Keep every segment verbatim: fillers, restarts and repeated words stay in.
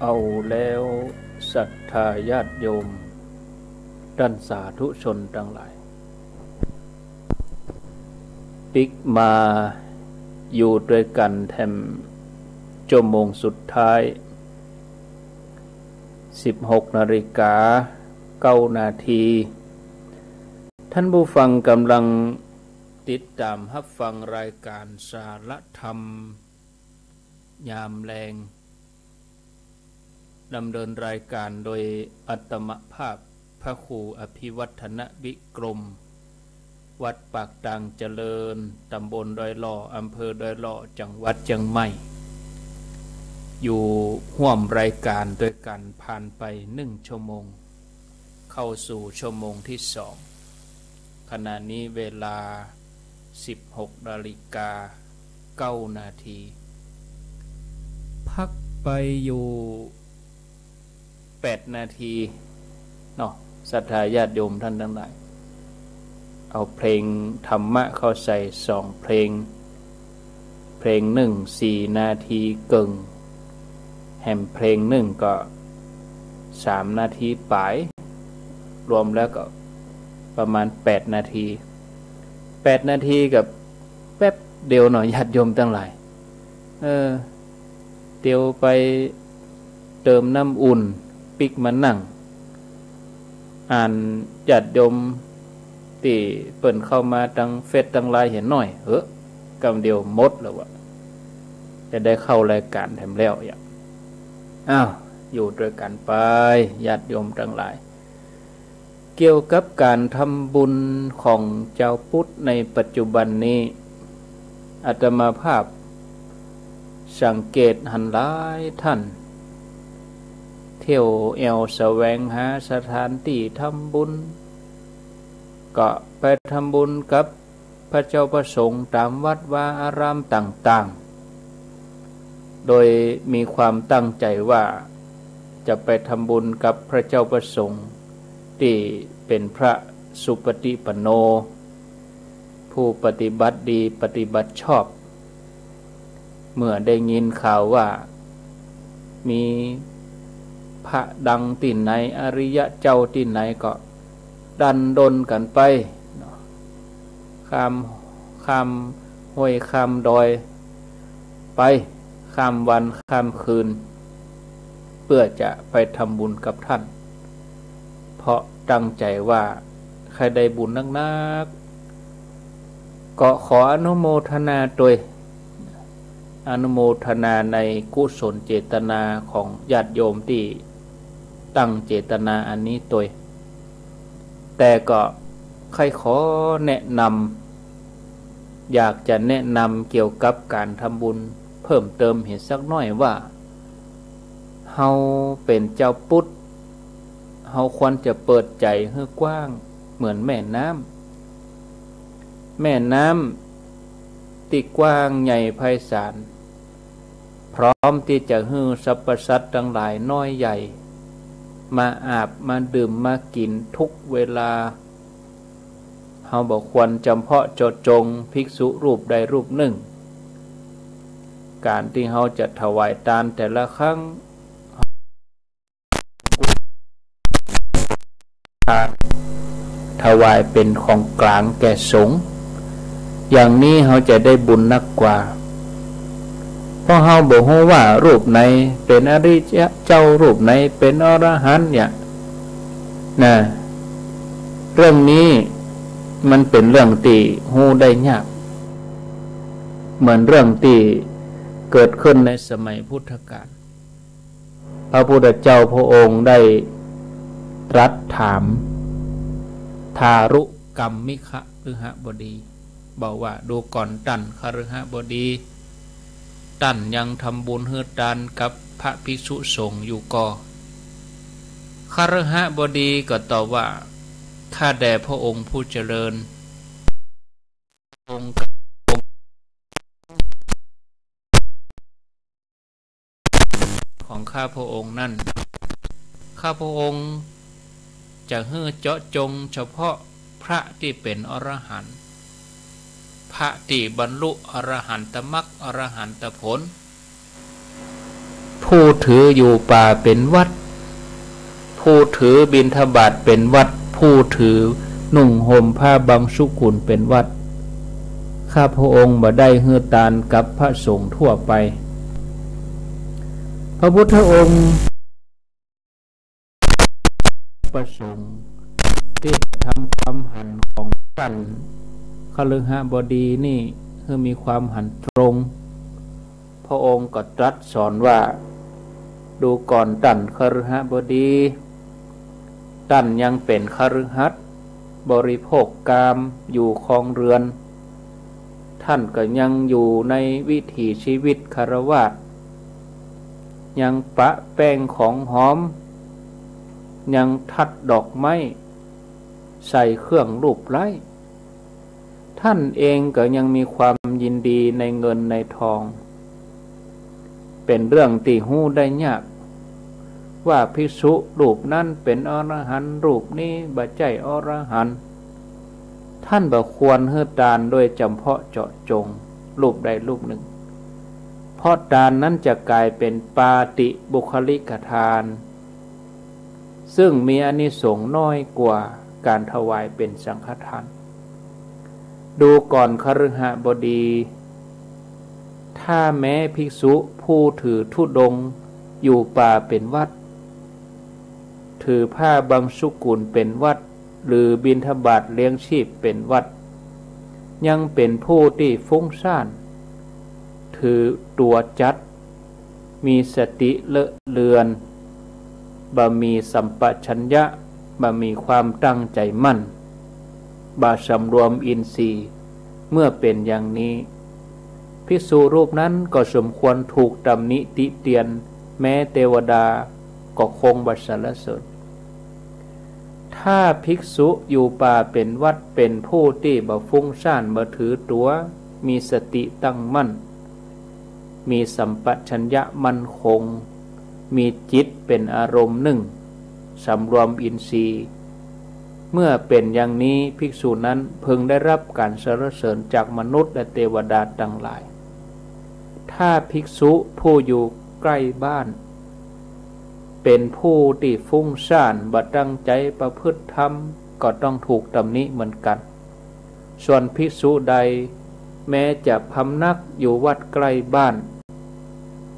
เอาแล้วศรัทธาญาติโยมต้านสาธุชนตังหลาย ปิ๊กมาอยู่ตวยกั๋นแถมจั่วโมงสุดท้าย สิบหกนาฬิกาเก้านาที ท่านผู้ฟังก่ำลังติดต๋ามฮับฟังรายก๋านสาระธรรมยามแลง ดำเนินรายก๋านโดยอาตมาภาพพระครูอภิวัฒนวิกรม วัดปากตางเจริญ ต๋ำบลดอยหล่อ อำเภอดอยหล่อ จังหวัดเจียงใหม่ อยู่ฮ่วมรายก๋านตวยกั๋นผ่านไปนึ่งชั่วโมง เข้าสู่ชั่วโมงตี้สอง ขณะนี้เวลาสิบหกนาฬิกาเก้านาที พักไปอยู่แปดนาทีเนาะ ศรัทธาญาติโยมต้านตังหลาย เอาเพลงธรรมะเข้าใส่สองเพลง เพลงนึ่งสี่นาทีเกิ่ง แหมเพลงนึ่งก็สามนาทีป๋าย รวมแล้วก็ประมาณแปดนาที แปดนาทีก็แป๊บเดียวเนาะ ญาติโยมตังหลาย เออ เตียวไปเติมน้ำอุ่น ปิ๊กมานั่ง อ่านญาติโยมตี้เปิ้นเข้ามาตางเฟซตางไลน์เหียหน้อย เฮ้อ กำเดียวหมดแล้ววะ จะได้เข้ารายก๋านแถมแล้วอย่าง อ้าว อยู่ตวยกั๋นไป ญาติโยมตังหลาย เกี่ยวกับก๋านทำบุญของจาวพุทธในปัจจุบันนี้ อาตมาภาพสังเกตหันหลายต้าน เที่ยวแอ่วแสวงหาสถานตี้ทำบุญ ก็ไปทำบุญกับพระเจ้าพระสงฆ์ต๋ามวัดวาอารามต่างๆ โดยมีความตั้งใจ๋ว่าจะไปทำบุญกับพระเจ้าพระสงฆ์ตี้เป๋นพระสุปฏิปันโน ผู้ปฏิบัติดีปฏิบัติชอบ เมื่อได้ยินข่าวว่ามีพระดังตี้ไหน อริยะเจ้าตี้ไหนก็ดันด้นกั๋นไปเนาะ ข้าม ข้ามห้วยข้ามดอยไป ข้ามวันข้ามคืน เปื้อจะไปทำบุญกับต้าน เพราะตั้งใจ๋ว่าใค่ได้บุญนักๆ ก็ขออนุโมทนาตวย อนุโมทนาในกุศลเจตนาของญาติโยมตี้ตั้งเจตนาอันนี้ตวย แต่ก็ใค่ขอแนะนำ อยากจะแนะนำเกี่ยวกับก๋านทำบุญเพิ่มเติมเหียสักหน้อยว่า เฮาเป๋นจาวพุทธ เฮาควรจะเปิดใจ๋หื้อกว้างเหมือนแม่น้ำ แม่น้ำตี้กว้างใหญ่ไพศาล พร้อมตี้จะหื้อสรรพสัตว์ตังหลายน้อยใหญ่ มาอาบ มาดื่ม มากิ๋นทุกเวลา เฮาบ่ควรจ๋ำเพาะเจาะจงภิกษุรูปใดรูปนึ่ง ก๋านตี้เฮาจะถวายตานแต่ละครั้ง ถวายเป๋นของก๋างแก่สงฆ์ อย่างนี้เฮาจะได้บุญนักกว่า เพราะเฮาบ่ฮู้ว่ารูปไหนเป๋นอริยะเจ้า รูปไหนเป๋นอรหันต์เนี่ยนะ เรื่องนี้มันเป๋นเรื่องตี้ฮู้ได้ยาก เหมือนเรื่องตี้เกิดขึ้นในสมัยพุทธกาล พระพุทธเจ้าพระองค์ได้ตรัสถามทารุกัมมิคฤหบดี บอกว่า ดูก่อนต้านคฤหบดี ต้านยังทำบุญหื้อตานกับพระภิกษุสงฆ์อยู่ก่อ คฤหบดีก็ตอบว่า ข้าแต่พระองค์ผู้เจริญ องค์ ของข้าพระองค์นั้น ข้าพระองค์จะหื้อเจาะจงเฉพาะพระตี้เป๋นอรหันต์ พระตี้บรรลุอรหันตมรรคอรหันตผล พ ผู้ถืออยู่ป่าเป๋นวัตร ผู้ถือบิณฑบาตเป๋นวัตร ผู้ถือนุ่งห่มผ้าบังสุกุลเป๋นวัตร ข้าพระองค์บ่ได้หื้อตานกับพระสงฆ์ทั่วไป พระพุทธองค์ ประสงค์ตี้จะทำความหันของต้านคฤหบดีนี่หื้อมีความหันตรง พระองค์ก็ตรัสสอนว่า ดูก่อนต้านคฤหบดี ต้านยังเป๋นคฤหัสถ์ บริโภคกาม อยู่ครองเรือน ต้านก็ยังอยู่ในวิถีชีวิตฆราวาส ยังปะแป้งของหอม ยังถัดดอกไม้ ใส่เครื่องลูบไล้ ต้านเองก็ยังมีความยินดีในเงินในทอง เป๋นเรื่องตี้ฮู้ได้ยาก ว่าภิกษุรูปนั้นเป๋นอรหันต์ รูปนี้บ่ใจ้อรหันต์ ต้านบ่ควรหื้อตานโดยจำเพาะเจาะจงรูปใดรูปนึ่ง เพราะตานนั้นจะก๋ายเป๋นปาฏิบุคคลิกทาน ซึ่งมีอานิสงส์น้อยกว่าก๋านถวายเป๋นสังฆทาน ดูก่อนคฤหบดี ถ้าแม้ภิกษุผู้ถือธุดงค์อยู่ป่าเป๋นวัตร ถือผ้าบังสุกุลเป๋นวัตร หรือบิณฑบาตเลี้ยงชีพเป๋นวัตร ยังเป๋นผู้ตี้ฟุ้งซ่าน ถือตั๋วจัด มีสติเลอะเลือน บ่มีสัมปชัญญะ บ่มีความตั้งใจ๋มั่น บ่สำรวมอินทรีย์ เมื่อเป๋นอย่างนี้ ภิกษุรูปนั้นก็สมควรถูกตำหนิติเตียน แม้เตวดาก็คงบ่สรรเสริญ ถ้าภิกษุอยู่ป่าเป๋นวัตร เป๋นผู้ตี้บ่ฟุ้งซ่าน บ่ถือตั๋ว มีสติตั้งมั่น มีสัมปชัญญะมั่นคง มีจิตเป๋นอารมณ์นึ่ง สำรวมอินทรีย์ เมื่อเป๋นอย่างนี้ ภิกษุนั้นพึงได้รับก๋านสรรเสริญจากมนุษย์และเตวดาตังหลาย ถ้าภิกษุผู้อยู่ใก้บ้าน เป๋นผู้ตี้ฟุ้งซ่าน บ่ตั้งใจ๋ประพฤติธรรม ก็ต้องถูกตำหนิเหมือนกั๋น ส่วนภิกษุใดแม้จะพำนักอยู่วัดใกล้บ้าน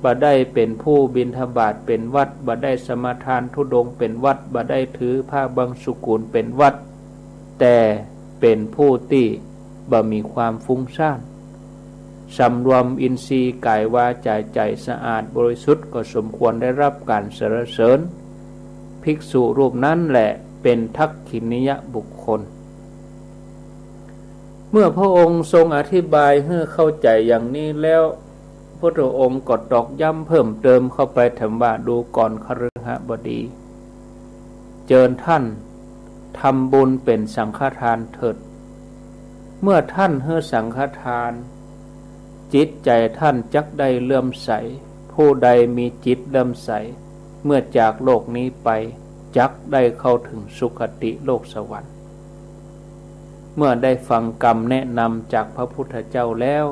บ่ได้เป๋นผู้บิณฑบาตเป๋นวัตร บ่ได้สมาทานธุดงค์เป๋นวัตร บ่ได้ถือผ้าบังสุกุลเป๋นวัตร แต่เป๋นผู้ตี้บ่มีความฟุ้งซ่าน สำรวมอินทรีย์กายวาจาใจ๋สะอาดบริสุทธิ์ ก็สมควรได้รับก๋านสรรเสริญ ภิกษุรูปนั้นแหละเป๋นทักขิณียบุคคล เมื่อพระองค์ทรงอธิบายหื้อเข้าใจ๋อย่างนี้แล้ว พุทธองค์ก็ตอกย้ำเพิ่มเติมเข้าไปแถมว่า ดูก่อนคฤหบดี เจิญต้านทำบุญเป๋นสังฆทานเถิด เมื่อต้านหื้อสังฆทาน จิตใจ๋ต้านจักได้เลื่อมใส ผู้ใดมีจิตเลื่อมใส เมื่อจากโลกนี้ไป จักได้เข้าถึงสุคติโลกสวรรค์ เมื่อได้ฟังกำแนะนำจากพระพุทธเจ้าแล้ว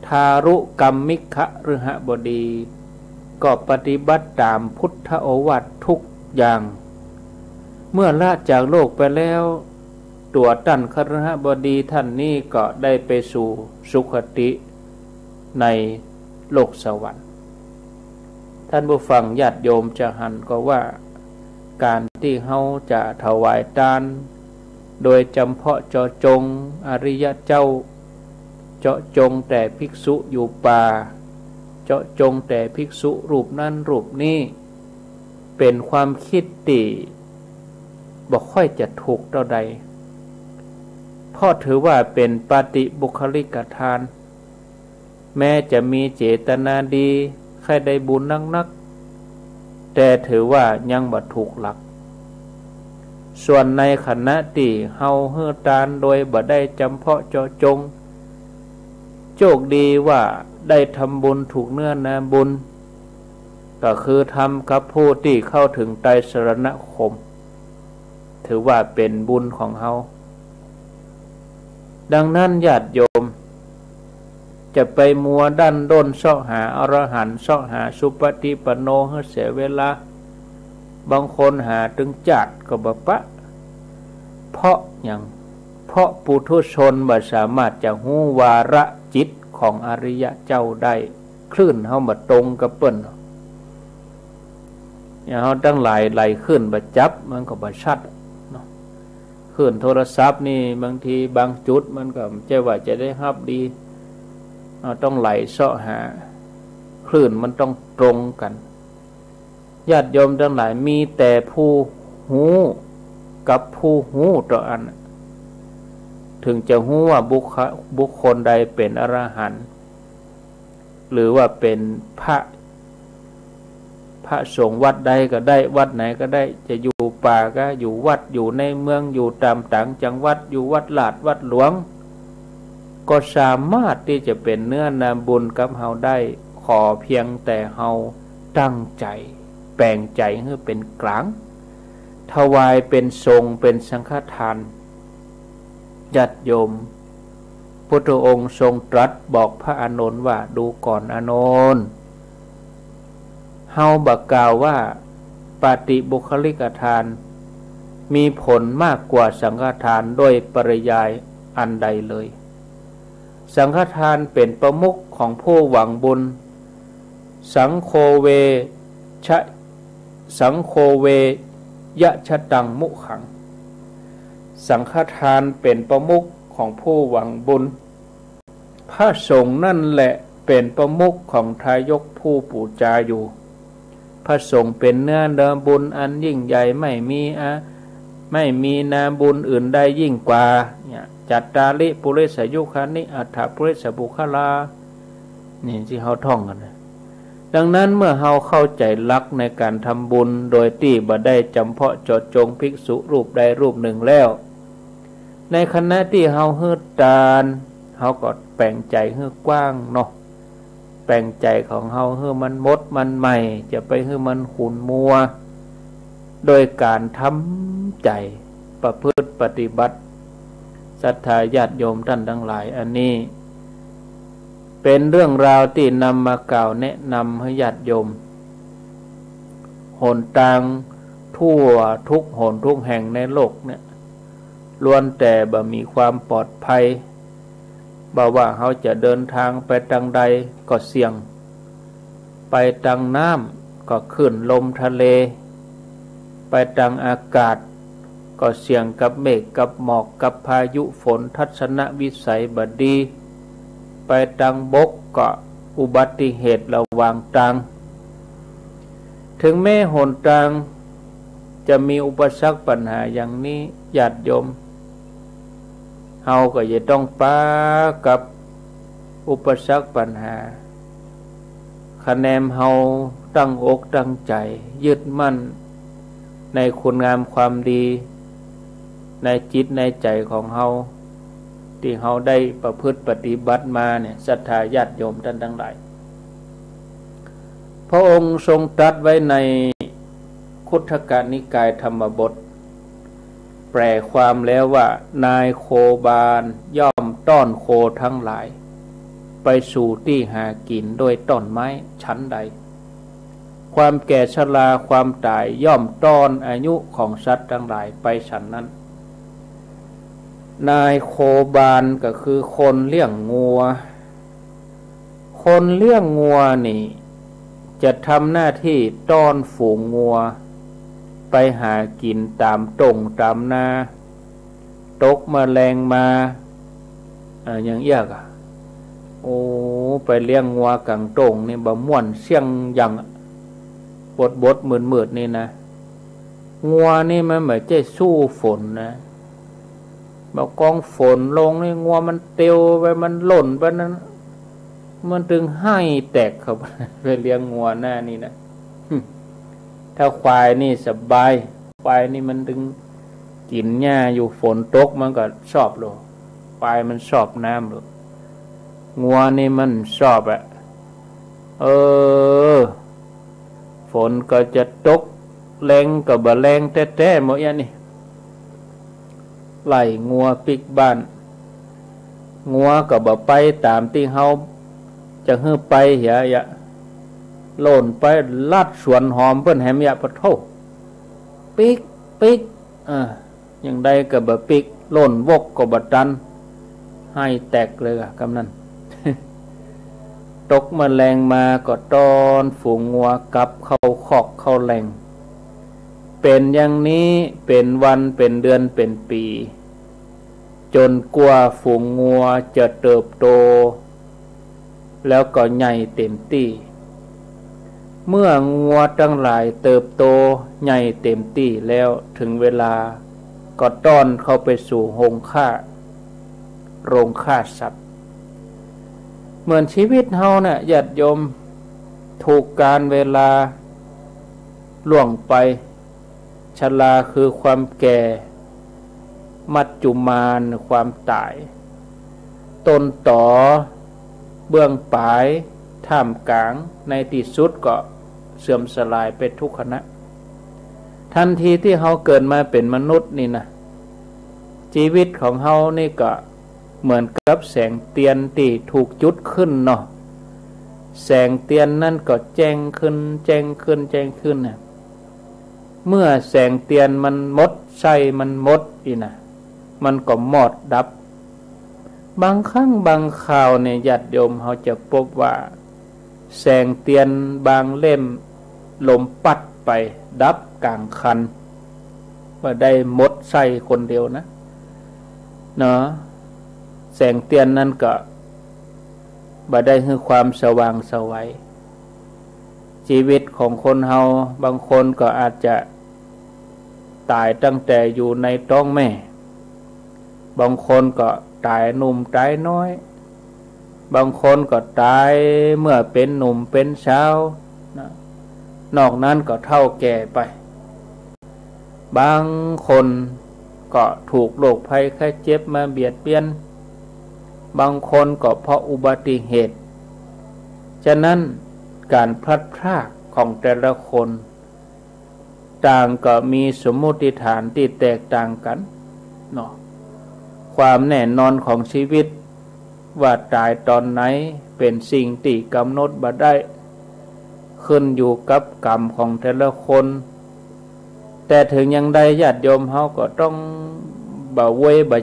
ทารุกัมมิคฤหบดี ก็ปฏิบัติต๋ามพุทธโอวาททุกอย่าง เมื่อละจากโลกไปแล้ว ตั๋วต้านคฤหบดีต้านนี้ก็ได้ไปสู่สุคติในโลกสวรรค์ ท่านผู้ฟังญาติโยมจะหันก็ว่า ก๋านตี้เฮาจะถวายตาน โดยจำเพาะเจาะจงอริยะเจ้า เจาะจงแต่ภิกษุอยู่ป่า เจาะจงแต่ภิกษุรูปนั้นรูปนี้ เป๋นความกึ๊ดตี้บ่ค่อยจะถูกเต้าใด เพราะถือว่าเป๋นปาฏิบุคคลิกทาน แม้จะมีเจตนาดี ใค่ได้บุญนักๆ แต่ถือว่ายังบ่ถูกหลัก ส่วนในขณะตี้เฮาหื้อตานโดยบ่ได้จำเพาะเจาะจง โจคดีว่าได้ทำบุญถูกเนื้อนาบุญ ก็คือทำกับผู้ตี้เข้าถึงไตรสรณคม ถือว่าเป๋นบุญของเฮา ดังนั้นญาติโยม จะไปมัวดั้นด้นเซาะหาอรหันต์ เซาะหาสุปฏิปันโนหื้อเสียเวลา บางคนหาตึงจ๊าดก็บ่ปะ เพราะหยัง เพราะปุถุชนบ่สามารถจะฮู้วาระจิตของอริยะเจ้าได้ คลื่นเฮาบ่ตรงกับเปิ้น อย่างเฮาตังหลายไหลคลื่นบ่จับ มันก็บ่ชัดเนาะ คลื่นโทรศัพท์นี่บางทีบางจุดมันก็บ่ใจ้ว่าจะได้ฮับดี เฮาต้องไหลเซาะหา คลื่นมันต้องตรงกั๋น ญาติโยมตังหลาย มีแต่ผู้ฮู้กับผู้ฮู้เต้าอั้น ถึงจะฮู้ว่าบุคค- บุคคลใดเป๋นอรหันต์ หรือว่าเป๋นพระ พระสงฆ์วัดใดก็ได้ วัดไหนก็ได้ จะอยู่ป่าก็อยู่วัด อยู่ในเมือง อยู่ต๋ามต่างจังหวัด อยู่วัดลาดวัดหลวง ก็สามารถตี้จะเป๋นเนื้อนาบุญกับเฮาได้ ขอเพียงแต่เฮาตั้งใจ๋ แป๋งใจ๋หื้อเป๋นก๋าง ถวายเป๋นสงฆ์เป๋นสังฆทาน ญาติโยม พุทธองค์ทรงตรัสบอกพระอานนท์ว่า ดูก่อนอานนท์ เฮาบ่กล่าวว่าปฏิบุคคลิกทานมีผลมากกว่าสังฆทานโดยปริยายอันใดเลย สังฆทานเป๋นประมุขของผู้หวังบุญ สังโฆเวชะ สังโฆเว ยะชะตังมุขัง สังฆทานเป๋นประมุขของผู้หวังบุญ พระสงฆ์นั่นแหละเป๋นประมุขของทายกผู้ปู๋จาอยู่ พระสงฆ์เป๋นเนื้อนาบุญอันยิ่งใหญ่ ไม่มีอะ- ไม่มีนาบุญอื่นใดยิ่งกว่า เนี่ย จัตตาริปุริสยุคานิ อัฏฐปุริสปุคคลา นี่ตี้เฮาท่องกั๋นนะ ดังนั้นเมื่อเฮาเข้าใจ๋หลักในก๋านทำบุญ โดยตี้บ่ได้จ๋ำเพาะเจาะจงภิกษุรูปใดรูปนึ่งแล้ว ในขณะตี้เฮาหื้อตาน เฮาก็แป๋งใจ๋หื้อกว้างเนาะ แป๋งใจ๋ของเฮาหื้อมันหมดมันใหม่ จะไปหื้อมันขุ่นมัว โดยก๋านทำใจ๋ประพฤติปฏิบัติ ศรัทธาญาติโยมต้านตังหลาย อันนี้ เป๋นเรื่องราวตี้นำมากล่าวแนะนำหื้อญาติโยม หนตางทั่วทุกหนทุกแห่งในโลกเนี่ย ล้วนแต่บ่มีความปลอดภัย บ่ว่าเฮาจะเดินตางไปตางใดก็เสี่ยง ไปตางน้ำก็คลื่นลมทะเล ไปตางอากาศก็เสี่ยงกับเมฆกับหมอกกับพายุฝน ทัศนวิสัยบ่ดี ไปตางบกก็อุบัติเหตุระหว่างตาง ถึงแม้หนตางจะมีอุปสรรคปัญหาอย่างนี้ ญาติโยม เฮาก็อย่าต้องปากับอุปสรรคปัญหา คะแนนเฮาตั้งอกตั้งใจ๋ยึดมั่นในคุณงามความดี ในจิตในใจ๋ของเฮา ตี้เฮาได้ประพฤติปฏิบัติมาเนี่ย ศรัทธาญาติโยมต้านตังหลาย พระองค์ทรงตรัสไว้ในคุตทกนิกายธรรมบท แปลความแล้วว่า นายโคบาลย่อมต้อนโคทั้งหลาย ไปสู่ตี้หากิ๋นด้วยต้นไม้ฉันใด ความแก่ชราความต๋ายย่อมต้อนอายุของสัตว์ตังหลายไปฉันนั้น นายโคบาลก็คือคนเลี้ยงงัว คนเลี้ยงงัวนี่จะทำหน้าตี้ต้อนฝูงงัวไปหากิ๋นต๋ามต้งต๋ามนา ตกแมลงมา อ่า อย่างเอี้ยก่ะ โอ้ ไปเลี้ยงงัวก๋างต้งนี่บ่ม่วนเสี้ยงยังอะ บดๆ มืดๆ นี่นะ งัวนี่มันบ่ใจ้สู้ฝนนะ บ่ากองฝนลงนี่งัวมันเตียวไป มันล่นไปนั้น มันตึงไห้แตกเข้าไป ไปเลี้ยงงัวหน้านี่นะ ถ้าควายนี่สบาย ควายนี่มันตึงกิ๋นหญ้าอยู่ ฝนตกมันก็ชอบโล ควายมันชอบน้ำโล งัวนี่มันชอบอะ เออ ฝนก็จะตก แล้งก็บ่แล้งแต๊ๆ หมดเอี้ยนี่ ไล่งัวปิ๊กบ้าน งัวก็บ่ไปต๋ามตี้เฮา จะหื้อไปเหีย อย่า โล่นไปลัดสวนหอมเปิ้นแหม อย่า ปะโธ่ ปิ๊ก ปิ๊ก เออ อย่างใดก็บ่ปิ๊ก โล่นวกก็บ่ตัน ไห้แตกเลยอะ กำนั้น ตกเมื่อแลงมาก็ต้อนฝูงงัวกลับเข้าคอกเข้าแล่ง เป๋นอย่างนี้เป๋นวันเป๋นเดือนเป๋นปี๋ จ๋นกว่าฝูงงัวจะเติบโต แล้วก็ใหญ่เต็มตี้ เมื่องัวตังหลายเติบโตใหญ่เต็มตี้แล้ว เถิงเวลาก็ต้อนเข้าไปสู่โฮงฆ่า โรงฆ่าสัตว์ เหมือนชีวิตเฮาน่ะ ญาติโยม ถูกกาลเวลาล่วงไป ชราคือความแก่ มัจจุมาลความต๋าย ต้นต๋อ เบื้องป๋าย ท่ามก๋าง ในตี้สุดก็เสื่อมสลายไปทุกขณะ ทันทีตี้เฮาเกิดมาเป๋นมนุษย์นี่นะ จีวิตของเฮานี่ก็เหมือนกับแสงเตียนตี้ถูกจุดขึ้นเนาะ แสงเตียนนั้นก็แจ้งขึ้น แจ้งขึ้น แจ้งขึ้นน่ะ เมื่อแสงเตียนมันหมด ไส้มันหมดอี้นะ มันก็มอดดับ บางครั้งบางคราวเนี่ย ญาติโยมเฮาจะปบว่า แสงเตียนบางเล่มลมปั๊ดไปดับก๋างคัน บ่ได้หมดไส้คนเดียวนะ เนาะ แสงเตียนนั้นก็บ่ได้หื้อความสว่างไสว จีวิตของคนเฮา บางคนก็อาจจะต๋ายตั้งแต่อยู่ในต๊องแม่ บางคนก็ต๋ายหนุ่มต๋ายน้อย บางคนก็ต๋ายเมื่อเป๋นหนุ่มเป๋นสาวนะ นอกนั้นก็เฒ่าแก่ไป บางคนก็ถูกโรคภัยไข้เจ็บมาเบียดเบียน บางคนก็เพราะอุบัติเหตุ ฉะนั้นก๋านพลัดพรากของแต่ละคน ต่างก็มีสมมุติฐานตี้แตกต่างกั๋นเนาะ ความแน่นอนของจีวิต ว่าต๋ายต๋อนไหน เป๋นสิ่งตี้ก๋ำหนดบ่ได้ ขึ้นอยู่กับกรรมของแต่ละคน แต่เถิงอย่างใดญาติโยมเฮาก็ต้องบ่เวยบ่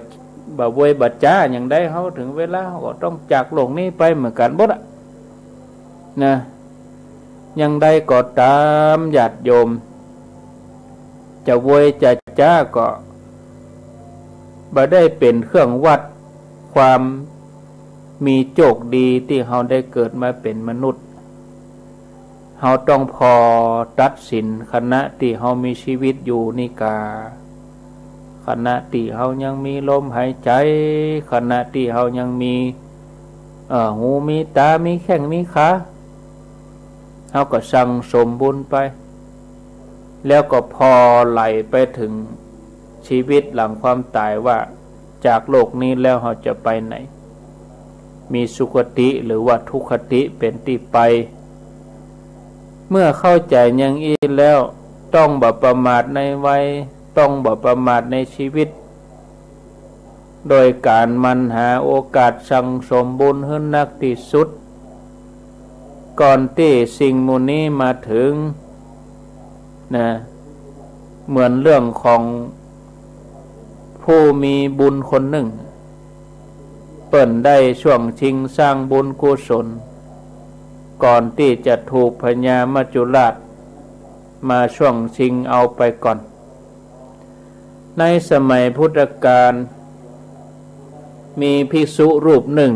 บ่เวยบ่จ๊า อย่างใดเฮาเถิงเวลาเฮาก็ต้องจากโลกนี้ไปเหมือนกั๋นหมดอะ นะ อย่างใดก็ต๋ามญาติโยม จะเวยจะจ๊าก็บ่ได้เป๋นเครื่องวัดความมีโจคดีตี้เฮาได้เกิดมาเป๋นมนุษย์ เฮาต้องผ่อตัดสินขณะตี้เฮามีจีวิตอยู่นี่กา ขณะตี้เฮายังมีลมหายใจ๋ ขณะตี้เฮายังมี เอ่อ หูมีต๋า มีแข้งมีขา เฮาก็สั่งสมบุญไป แล้วก็ผ่อไหลไปเถิงจีวิตหลังความต๋ายว่า จากโลกนี้แล้วเฮาจะไปไหน มีสุคติหรือว่าทุคติเป๋นตี้ไป เมื่อเข้าใจ๋อย่างอี้แล้ว ต้องบ่ประมาทในวัย ต้องบ่ประมาทในจีวิต โดยก๋านหมั่นหาโอกาสสั่งสมบุญหื้อนักตี้สุด ก่อนตี้สิ่งหมู่นี้มาเถิง นะ เหมือนเรื่องของผู้มีบุญคนนึ่ง เปิ้นได้ช่วงชิงสร้างบุญกุศล ก่อนตี้จะถูกพญามัจจุราชมาช่วงชิงเอาไปก่อน ในสมัยพุทธกาล มีภิกษุรูปนึ่ง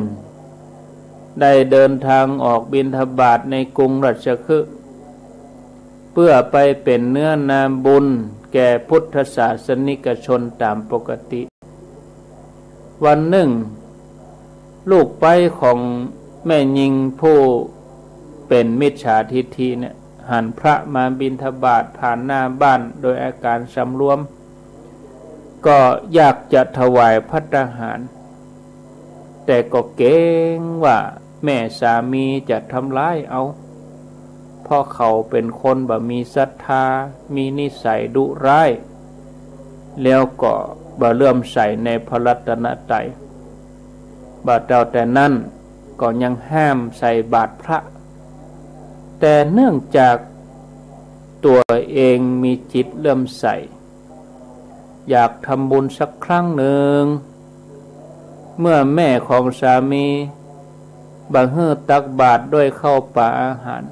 ได้เดินทางออกบิณฑบาตในกรุงราชคฤห์ เปื้อไปเป๋นเนื้อนาบุญแก่พุทธศาสนิกชนต๋ามปกติ วันนึ่ง ลูกใป๊ของแม่ญิงผู้เป๋นมิจฉาทิฏฐิเนี่ย หันพระมาบิณฑบาตผ่านหน้าบ้านโดยอาก๋านสำรวม ก็อยากจะถวายภัตตาหาร แต่ก็เกรงว่าแม่สามีจะทำร้ายเอา เพราะเขาเป๋นคนบ่มีศรัทธา มีนิสัยดุร้าย แล้วก็บ่เลื่อมใสในพระรัตนตรัย บ่าเต้าแต่นั้น ก็ยังห้ามใส่บาตรพระ แต่เนื่องจากตั๋วเองมีจิตเลื่อมใส อยากทำบุญสักครั้งหนึ่ง เมื่อแม่ของสามีบ่หื้อตักบาตรด้วยข้าวปลาอาหาร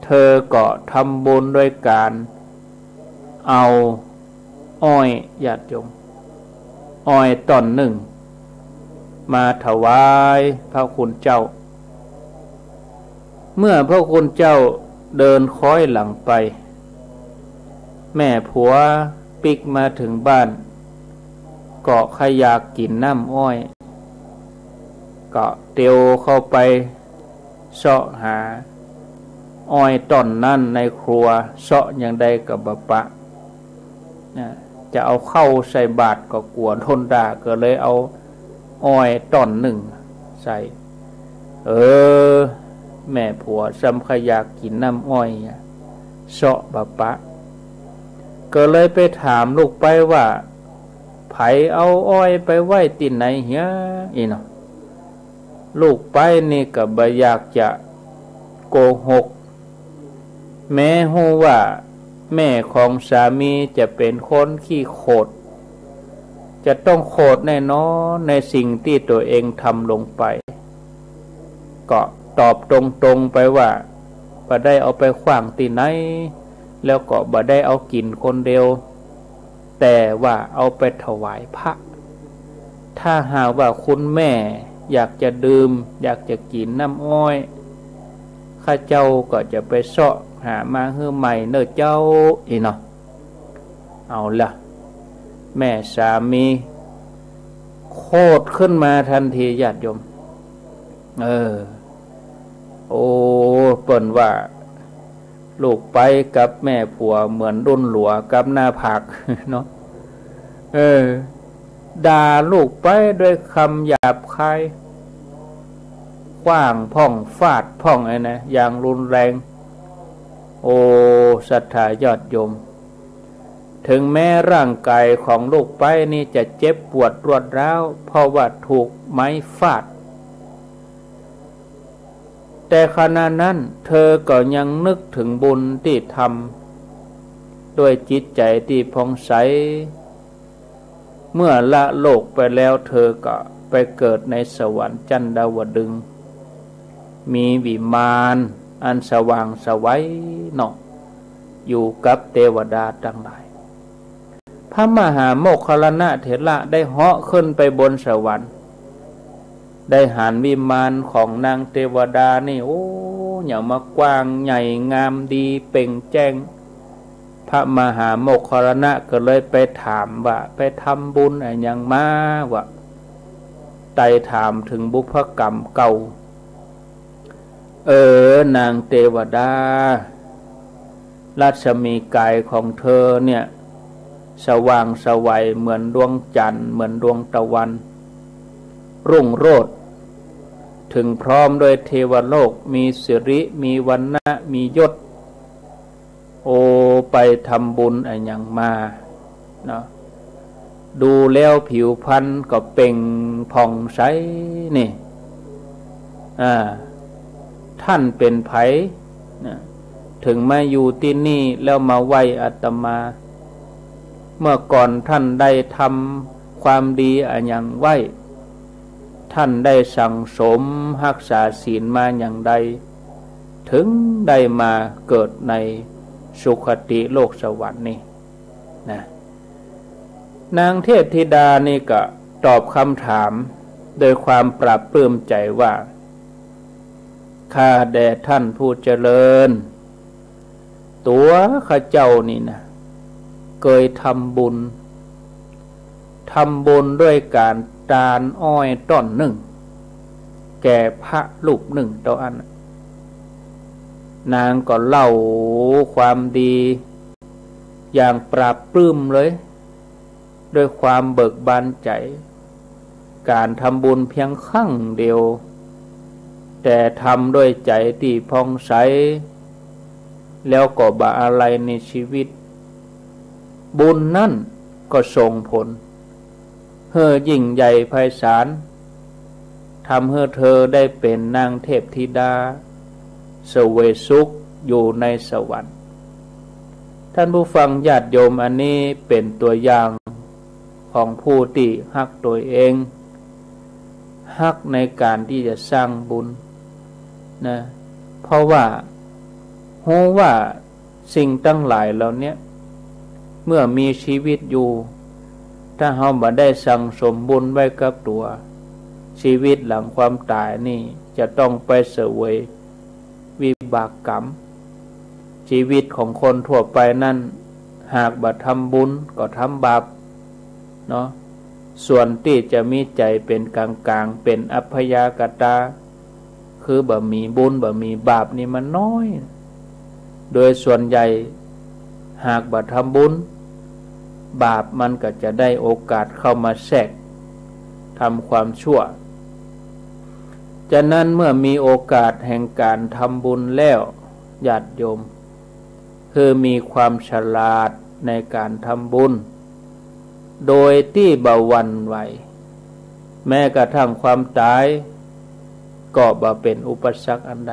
เธอก็ทำบุญด้วยการเอาอ้อย ญาติโยม อ้อยต้นหนึ่ง มาถวายพระคุณเจ้า เมื่อพระคุณเจ้าเดินค้อยหลังไป แม่ผัวปิ๊กมาถึงบ้าน ก็ใค่อยากกิ๋นน้ำอ้อย ก็เตียวเข้าไปเซาะหาอ้อยต้นนั้นในครัว เซาะอย่างใดก็บ่ปะ นะ จะเอาเข้าใส่บาตรก็กั๋วโดนด่า ก็เลยเอาอ้อยต้นหนึ่งใส่ เออ แม่ผัวซ้ำใค่อยากกิ๋นน้ำอ้อยอะ เซาะบ่ปะ ก็เลยไปถามลูกใป๊ว่า ใผเอาอ้อยไปไว้ตี้ไหนเหีย อี้เนาะ ลูกใป๊นี่ก็บ่อยากจะโกหก แม้ฮู้ว่าแม่ของสามีจะเป๋นคนขี้โขด จะต้องโขดแน่นอนในสิ่งตี้ตั๋วเองทำลงไป ก็ตอบตรงๆ ไปว่า บ่ได้เอาไปขว้างตี้ไหน แล้วก็บ่ได้เอากิ๋นคนเดียว แต่ว่าเอาไปถวายพระ ถ้าหากว่าคุณแม่อยากจะดื่ม อยากจะกิ๋นน้ำอ้อย ข้าเจ้าก็จะไปเซาะหามาหื้อใหม่เน่อเจ้า อี้เนาะ เอาละ แม่สามีโขดขึ้นมาตันที ญาติโยม เออ โอ้ เปิ้นว่า ลูกใป๊กับแม่ผัวเหมือนดุ้นหลัวกับหน้าผากเนาะ เออ ด่าลูกใป๊ด้วยกำหยาบคาย ขว้างพ่องฟาดพ่องไอ้นะ อย่างรุนแรง โอ้ ศรัทธาญาติโยม ถึงแม้ร่างกายของลูกใป๊นี่จะเจ็บปวดรวดร้าว เพราะว่าถูกไม้ฟาด แต่ขณะนั้นเธอก็ยังนึกถึงบุญตี้ทำ ด้วยจิตใจ๋ตี้ผ่องใส เมื่อละโลกไปแล้ว เธอก็ไปเกิดในสวรรค์จันดาวดึงส์ มีวิมานอันสว่างไสวเนาะ อยู่กับเตวดาตังหลาย พระมหาโมคคัลลานะเถระได้เหาะขึ้นไปบนสวรรค์ ได้หันวิมานของนางเตวดานี่ โอ้ อย่างมากว้างใหญ่งามดีเปล่งแจ้ง พระมหาโมคคัลลานะก็เลยไปถามว่า ไปทำบุญอะหยังมา ว่า ไต่ถามถึงบุพกรรมเก่า เออ นางเตวดา รัศมีกายของเธอเนี่ย สว่างไสวเหมือนดวงจันทร์ เหมือนดวงตะวัน รุ่งโรจน์ ถึงพร้อมด้วยเทวโลก มีสิริ มีวรรณะ มียศ โอ้ ไปทำบุญอะหยังมาเนาะ ดูแล้วผิวพรรณก็เปล่งผ่องใสนี่ อ่า ท่านเป๋นใผนะ ถึงมาอยู่ตี้นี่แล้วมาไหว้อาตมา เมื่อก่อนท่านได้ทำความดีอะหยังไว้ ท่านได้สั่งสมฮักษาศีลมาอย่างใด ถึงได้มาเกิดในสุคติโลกสวรรค์นี่นะ นางเทพธิดานี่ก็ตอบคำถามโดยความปลาบปลื้มใจ๋ว่า ข้าแด่ท่านผู้เจริญ ตั๋วข้าเจ้านี่นะ เกยทำบุญ ทำบุญด้วยก๋านตานอ้อยต้นนึ่ง แก่พระรูปนึ่งเต้าอั้น นางก็เล่าความดีอย่างปลาบปลื้มเลย ด้วยความเบิกบานใจ๋ ก๋านทำบุญเพียงครั้งเดียว แต่ทำด้วยใจ๋ตี้ผ่องใส แล้วก็บ่อาลัยในชีวิต บุญนั้นก็ส่งผลหื้อยิ่งใหญ่ไพศาล ท ทำหื้อเธอได้เป๋นนางเทพธิดา เสวยสุขอยู่ในสวรรค์ ท่านผู้ฟังญาติโยม อันนี้เป๋นตั๋วอย่างของผู้ตี้ฮักตั๋วเอง ฮักในก๋านตี้จะสร้างบุญนะ เพราะว่าฮู้ว่าสิ่งตังหลายเหล่าเนี้ย เมื่อมีชีวิตอยู่ ถ้าเฮาบ่ได้สั่งสมบุญไว้กับตั๋ว ชีวิตหลังความต๋ายนี่จะต้องไปเสวยวิบากกรรม ชีวิตของคนทั่วไปนั้น หากบ่ทำบุญก็ทำบาปเนาะ ส่วนตี้จะมีใจ๋เป๋นก๋างๆ เป๋นอัพยากตา คือบ่มีบุญบ่มีบาปนี่มันน้อย โดยส่วนใหญ่หากบ่ทำบุญ บาปมันก็จะได้โอกาสเข้ามาแทรก ทำความชั่ว ฉะนั้นเมื่อมีโอกาสแห่งก๋านทำบุญแล้ว ญาติโยม คือมีความฉลาดในก๋านทำบุญ โดยตี้บ่หวั่นไหว แม้กระทั่งความต๋าย ก็บ่เป๋นอุปสรรคอันใด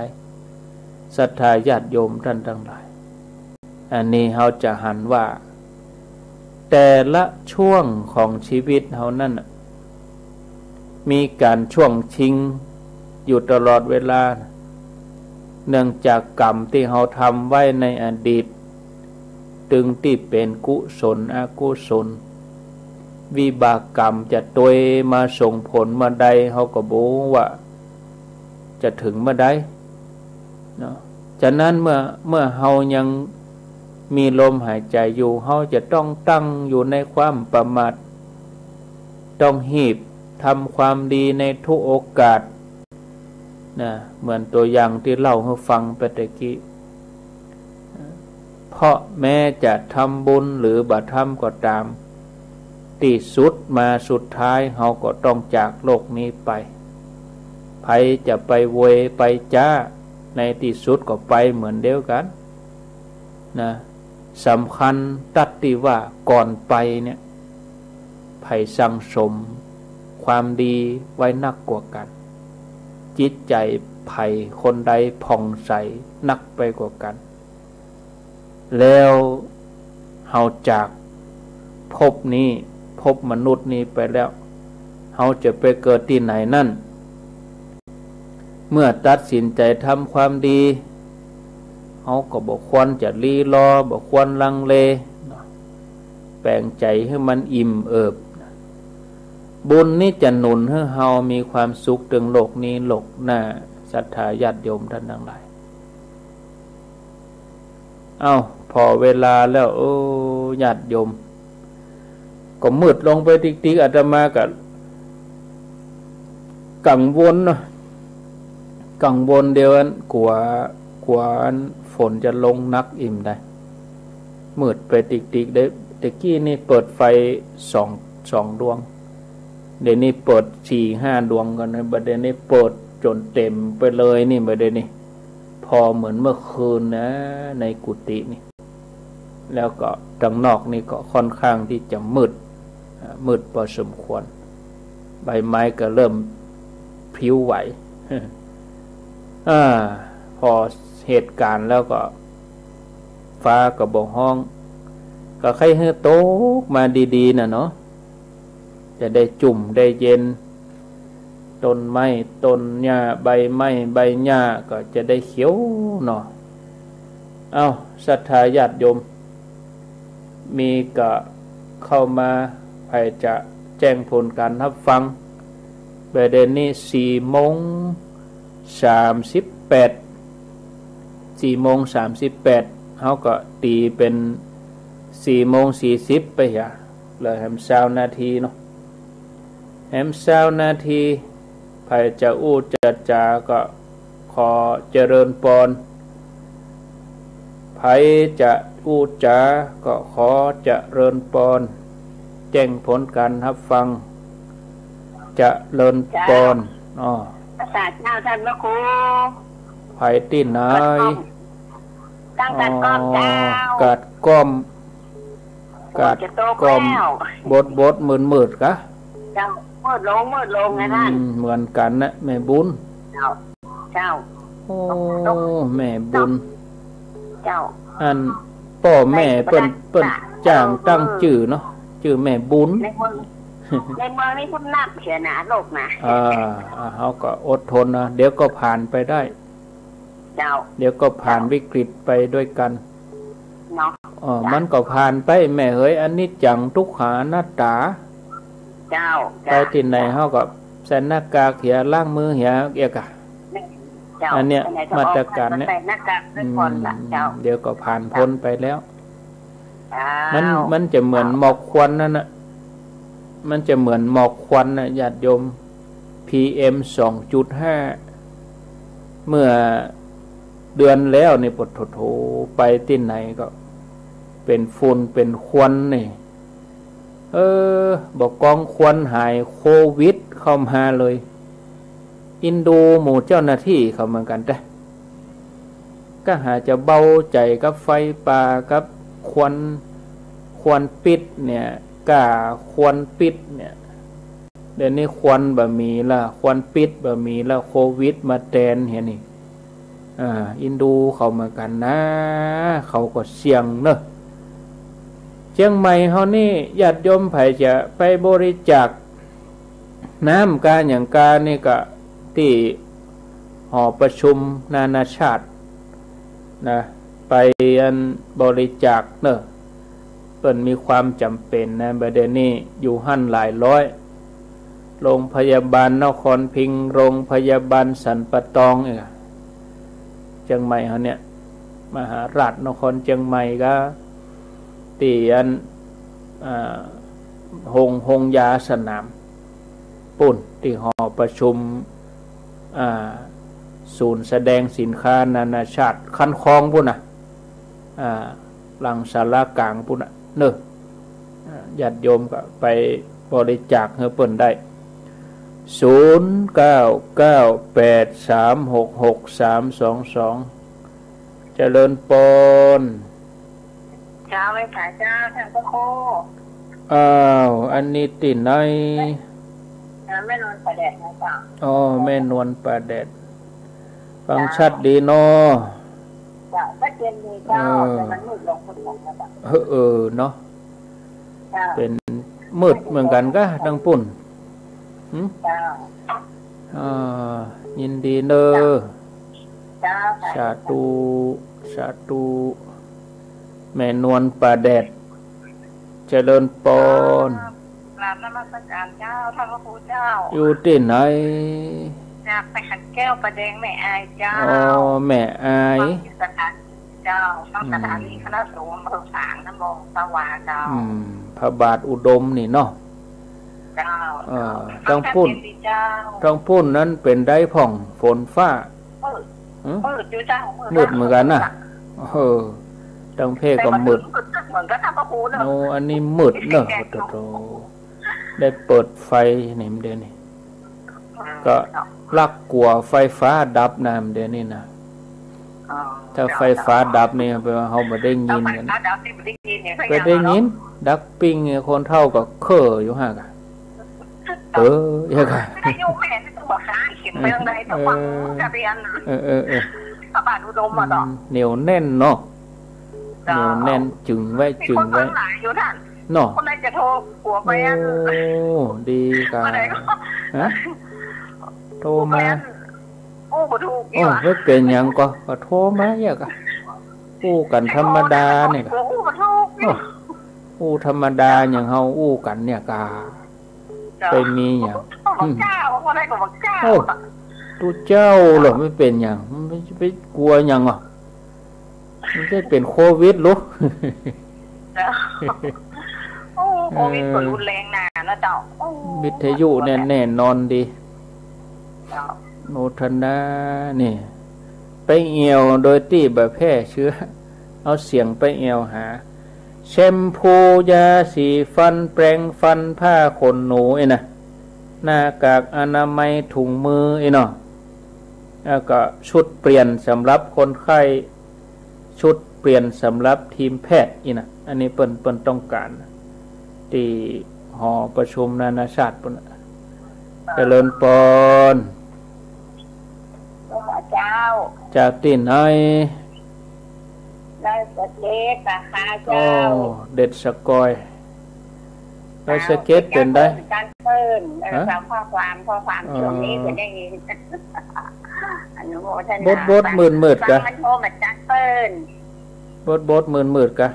ศรัทธาญาติโยมท่านตังหลาย อันนี้เฮาจะหันว่า แต่ละช่วงของชีวิตเฮานั้นน่ะ มีก๋านช่วงชิงอยู่ตลอดเวลา เนื่องจากกรรมตี้เฮาทำไว้ในอดีต ตึงตี้เป๋นกุศลอกุศล วิบากกรรมจะตวยมาส่งผลเมื่อใด เฮาก็บ่ฮู้ว่าจะเถิงเมื่อใดเนาะ ฉะนั้นเมื่อ เมื่อเฮายังมีลมหายใจ๋อยู่ เฮาจะต้องตั้งอยู่ในความประมาท ต้องฮีบทำความดีในทุกโอกาสนะ เหมือนตั๋วอย่างตี้เล่าหื้อฟังไปตะกี้ เพราะแม้จะทำบุญหรือบ่ทำก็ต๋าม ตี้สุดมาสุดท้ายเฮาก็ต้องจากโลกนี้ไป ใผจะไปโวยไปจ๊า ในตี้สุดก็ไปเหมือนเดียวกั๋นนะ สำคัญตั๊ดตี้ว่าก่อนไปเนี่ย ใผสั่งสมความดีไว้นักกว่ากั๋น จิตใจ๋ใผคนใดผ่องใสนักไปกว่ากั๋น แล้วเฮาจากภพนี้ ภพมนุษย์นี้ไปแล้ว เฮาจะไปเกิดตี้ไหนนั้น เมื่อตัดสินใจ๋ทำความดี เฮาก็บ่ควรจะลี้ลอ บ่ควรลังเลเนาะ แป๋งใจ๋หื้อมันอิ่มเอิบ บุญนี้จะหนุนหื้อเฮามีความสุขเถิงโลกนี้โลกหน้า ศรัทธาญาติโยมท่านตังหลาย เอ้า ผ่อเวลาแล้ว โอ้ ญาติโยม ก็มืดลงไปติ๊กๆ อาตมาก็กังวลเนาะ กังวลเดี๋ยวอันกั๋ว กั๋วอันฝนจะลงหนักอีกได้ มืดไปติ๊กๆ ได้ ตะกี้นี่เปิดไฟสอง สองดวง เดี๋ยวนี้เปิดสี่ห้าดวงก่อนนะ บ่าเดี๋ยวนี้เปิดจ๋นเต๋มไปเลยนี่ บ่าเดี๋ยวนี้ ผ่อเหมือนเมื่อคืนนะ ในกุฏินี่ แล้วก็ตังนอกนี่ก็ค่อนข้างตี้จะมืด อ่า มืดพอสมควร ใบไม้ก็เริ่มปลิวไหว อ่า ผ่อเหตุก๋ารณ์แล้วก็ฟ้าก็บ่ฮ้อง ก็ใค่หื้อตกมาดีๆ น่ะเนาะ จะได้จุ่มได้เย็น ต้นไม้ต้นหญ้า ใบไม้ใบหญ้าก็จะได้เขียวเนาะ เอ้า ศรัทธาญาติโยม มีก็เข้ามา ใผจะแจ้งผลก๋านฮับฟัง บ่าเดี๋ยวนี้สี่โมงสามสิบแปด สี่โมงสามสิบแปด เฮาก็ตี๋เป๋นสี่โมงสี่สิบไปเหีย เหลือแหมซาวนาทีเนาะ แหมซาวนาที ใผจะอู้จะจ๋าก็ขอเจริญปอน ใผจะอู้จ๋าก็ขอเจริญปอน แจ้งผลก๋านฮับฟัง เจริญปอน เจ้า อ้อ สาธุเจ้าท่านพระครู ใผตี้ไหน ตั้งกาดก้อมเจ้า อ๋อ กาดก้อม กาดก้อม ฝนจะตกแล้ว บดบดมืดมืดกะ เจ้า ฝ มืดลง มืดลงนะต้าน อืม เหมือนกั๋นนะ แม่บุญ เจ้า เจ้า โอ้ แม่บุญ เจ้า อันป้อแม่เปิ้น เปิ้นจ้างตั้งจื้อเนาะ จื้อแม่บุญ ในเมือง ในเมืองนี่เปิ้นนับเสียนะ โลกนะ อ่า อ่า เฮาก็อดทนนะ เดี๋ยวก็ผ่านไปได้ เจ้า เดี๋ยวก็ผ่านวิกฤตไปด้วยกั๋น เนาะ เออ เจ้า มันก็ผ่านไปแม่เหย อนิจจังทุกขาอนัตตา เจ้า ไปตี้ไหนเฮาก็ใส่หน้ากากเหีย ล้างมือเหียเอียกอะ เจ้า อันเนี้ย ไปไหนก็ออก มาตรการเนี่ย ใส่หน้ากากไว้ก่อนละ อืม เจ้า เดี๋ยวก็ผ่านพ้นไปแล้ว เจ้า มัน มันจะเหมือนหมอกควันนั่นน่ะ มันจะเหมือนหมอกควันน่ะ ญาติโยม พีเอ็ม สองจุดห้า เมื่อเดือนแล้วนี่ ปะโถ ไปตี้ไหนก็เป๋นฝุ่นเป๋นควันนี่ เออ บ่กองควันหายโควิดเข้ามาเลย อินดูหมู่เจ้าหน้าตี้เขาเหมือนกั๋นแต๊ ก็หาจะเบาใจ๋กับไฟป่ากับควัน ควันปิษเนี่ย ก้าควันปิษเนี่ย เดี๋ยวนี้ควันบ่มีละ ควันปิษบ่มีละ โควิดมาแตนเหียนี่ อ่า อินดูเขาเหมือนกั๋นนะ เขาก็เสี่ยงเนอะ เจียงใหม่เฮานี่ ญาติโยมใผจะไปบริจาคน้ำกาหยังกานี่ก็ตี้หอประชุมนานาชาตินะ ไปอันบริจาคเนอะ เปิ้นมีความจ๋ำเป๋นนะ บ่าเดี่ยวนี้อยู่หั้นหลายร้อย โรงพยาบาลนครพิงค์ โรงพยาบาลสันป่าตอง เออ เจียงใหม่เฮาเนี่ย มหาราชนครเจียงใหม่ก็ ตี้อัน อ่า โฮง โฮงยาสนามปุ้น ตี้หอประชุม อ่า ศูนย์แสดงสินค้านานาชาติคันคลองปุ้นน่ะ อ่า หลังศาลากลางปุ้นน่ะ เนอะ อ่า ญาติโยมก็ไปบริจาคหื้อเปิ้นได้ ศูนย์ เก้า เก้า แปด สาม หก หก สาม สอง สอง เจริญปอน เจ้า ไหว้สาเจ้า ต้านพระครู อ้าว อันนี้ตี้ไหน เอ่อ แม่นวลป่าแดดนะเจ้า อ๋อ แม่นวลป่าแดด ฟังชัดดีเนาะ เจ้า ชัดเจนดีเจ้า เออ แต่มันมืดลง มืดลงนะเจ้า เออ เออ เนาะ เจ้า เป๋นมืดเหมือนกั๋นกา ตังปุ้น หึ เจ้า อ่า ยินดีเนอะ เจ้า สาธุ สาธุ แม่นวลป่าแดด เจริญปอน กราบนมัสการเจ้า ต้านพระครูเจ้า อยู่ตี้ไหน จากไปหันแก้วป่าแดงแม่อายเจ้า อ๋อ แม่อาย ฟังที่สถานีเจ้า ฟังสถานี อืม คณะสงฆ์อำเภอฝางน้ำมองสว่างเจ้า อืม พระบาทอุดมนี่เนาะ เจ้า เออ ฟัง ตังปุ้น ชัดเจนดีเจ้า ตังปุ้นนั้นเป๋นใดพ่อง ฝนฟ้า มืด หึ มืดอยู่เจ้า มืด มืดเหมือนกั๋นนะ เออ ตังเพก็มืด แต่มันมืดเหมือนกั๋นนะพระครูเนอะ โอ้ อันนี้มืดเนอะ แดด โถ โถ ได้เปิดไฟนี่ เดี๋ยวนี้ อืม ก็ เนาะ ลักกั๋วไฟฟ้าดับนะ เดี๋ยวนี้นะ อ๋อ ถ้า เจ้า ไฟฟ้าดับนี่ แปลว่าเฮาบ่ได้ยินกั๋น ถ้าไฟฟ้าดับนี่บ่ได้ยินเนี่ย บ่ได้ยิน เนาะ ดักปิ้งเนี่ย คนเฒ่าก็เค่ออยู่หั้นกะ เออ เอียกะ ไม่ได้โยมแม่นี่ต้องบอกหาเข็มไปทางใด ต้องฟัง เออ กระเตียน เออ เออ เออ พระบาทอุดมอะเนาะ อืม เหนียวแน่นเนาะ เจ้า เหนียวแน่น จึงไว้ มี จึง คน ไว้ ฟังหลายอยู่ต้าน เนาะ คนใดจะโทรกั๋วไปอัน โอ้ ดีกา คนใดก็ ฮะ โทรมา โอ้ บ่ถูก โอ้ นี่หว่า ไม่เป๋นหยังก็ ก็โทรมาเอียกะ อู้กั๋นธรรมดาเนี่ยกะ โอ้ บ่ถูก โอ้ อู้ธรรมดาอย่างเฮาอู้กั๋นเนี่ยกะ เจ้า ไปมีหยัง โอ้ อืม เจ้า ว่าได้ก็บอกเจ้า โอ้ ตุ๊เจ้าเหรอ ไม่เป๋นหยัง มันจะไปกั๋วหยังอ่ะ มันจะเป๋นโควิดหรือ เจ้า โอ้ โควิดก็รุนแรงนานะเจ้า โอ้ วิทยุเนี่ยแน่นอนดี เจ้า โมทนา นี่ ไปแอ่วโดยตี้บ่แพร่เชื้อ เอาเสียงไปแอ่วหา แชมพู ยาสีฟัน แปรงฟัน ผ้าขนหนู ไอ้นะ หน้ากากอนามัย ถุงมือ ไอ้เนาะ แล้วก็ชุดเปลี่ยนสำหรับคนไข้ ชุดเปลี่ยนสำหรับทีมแพทย์ ไอ้นะ อันนี้เปิ้น เปิ้นต้องก๋าน ตี้หอประชุมนานาชาติปุ้นน่ะ เจริญปอน เจ้า จากตี้ไหน ดอยสะเก็ดนะคะ โอ้ เจ้า เด็ดสะกอย ดอยสะเก็ดเป๋นใด เจ้า เปิ้น เอ่อ ฮะ ฟังข้อความ ข้อความ อ๋อ ช่วงนี้จะได้ยิน อนุโมทนา บดบดมืดมืด ฟัง กะ มันโทรมาจากเปิ้น บดบดมืดมืดกะ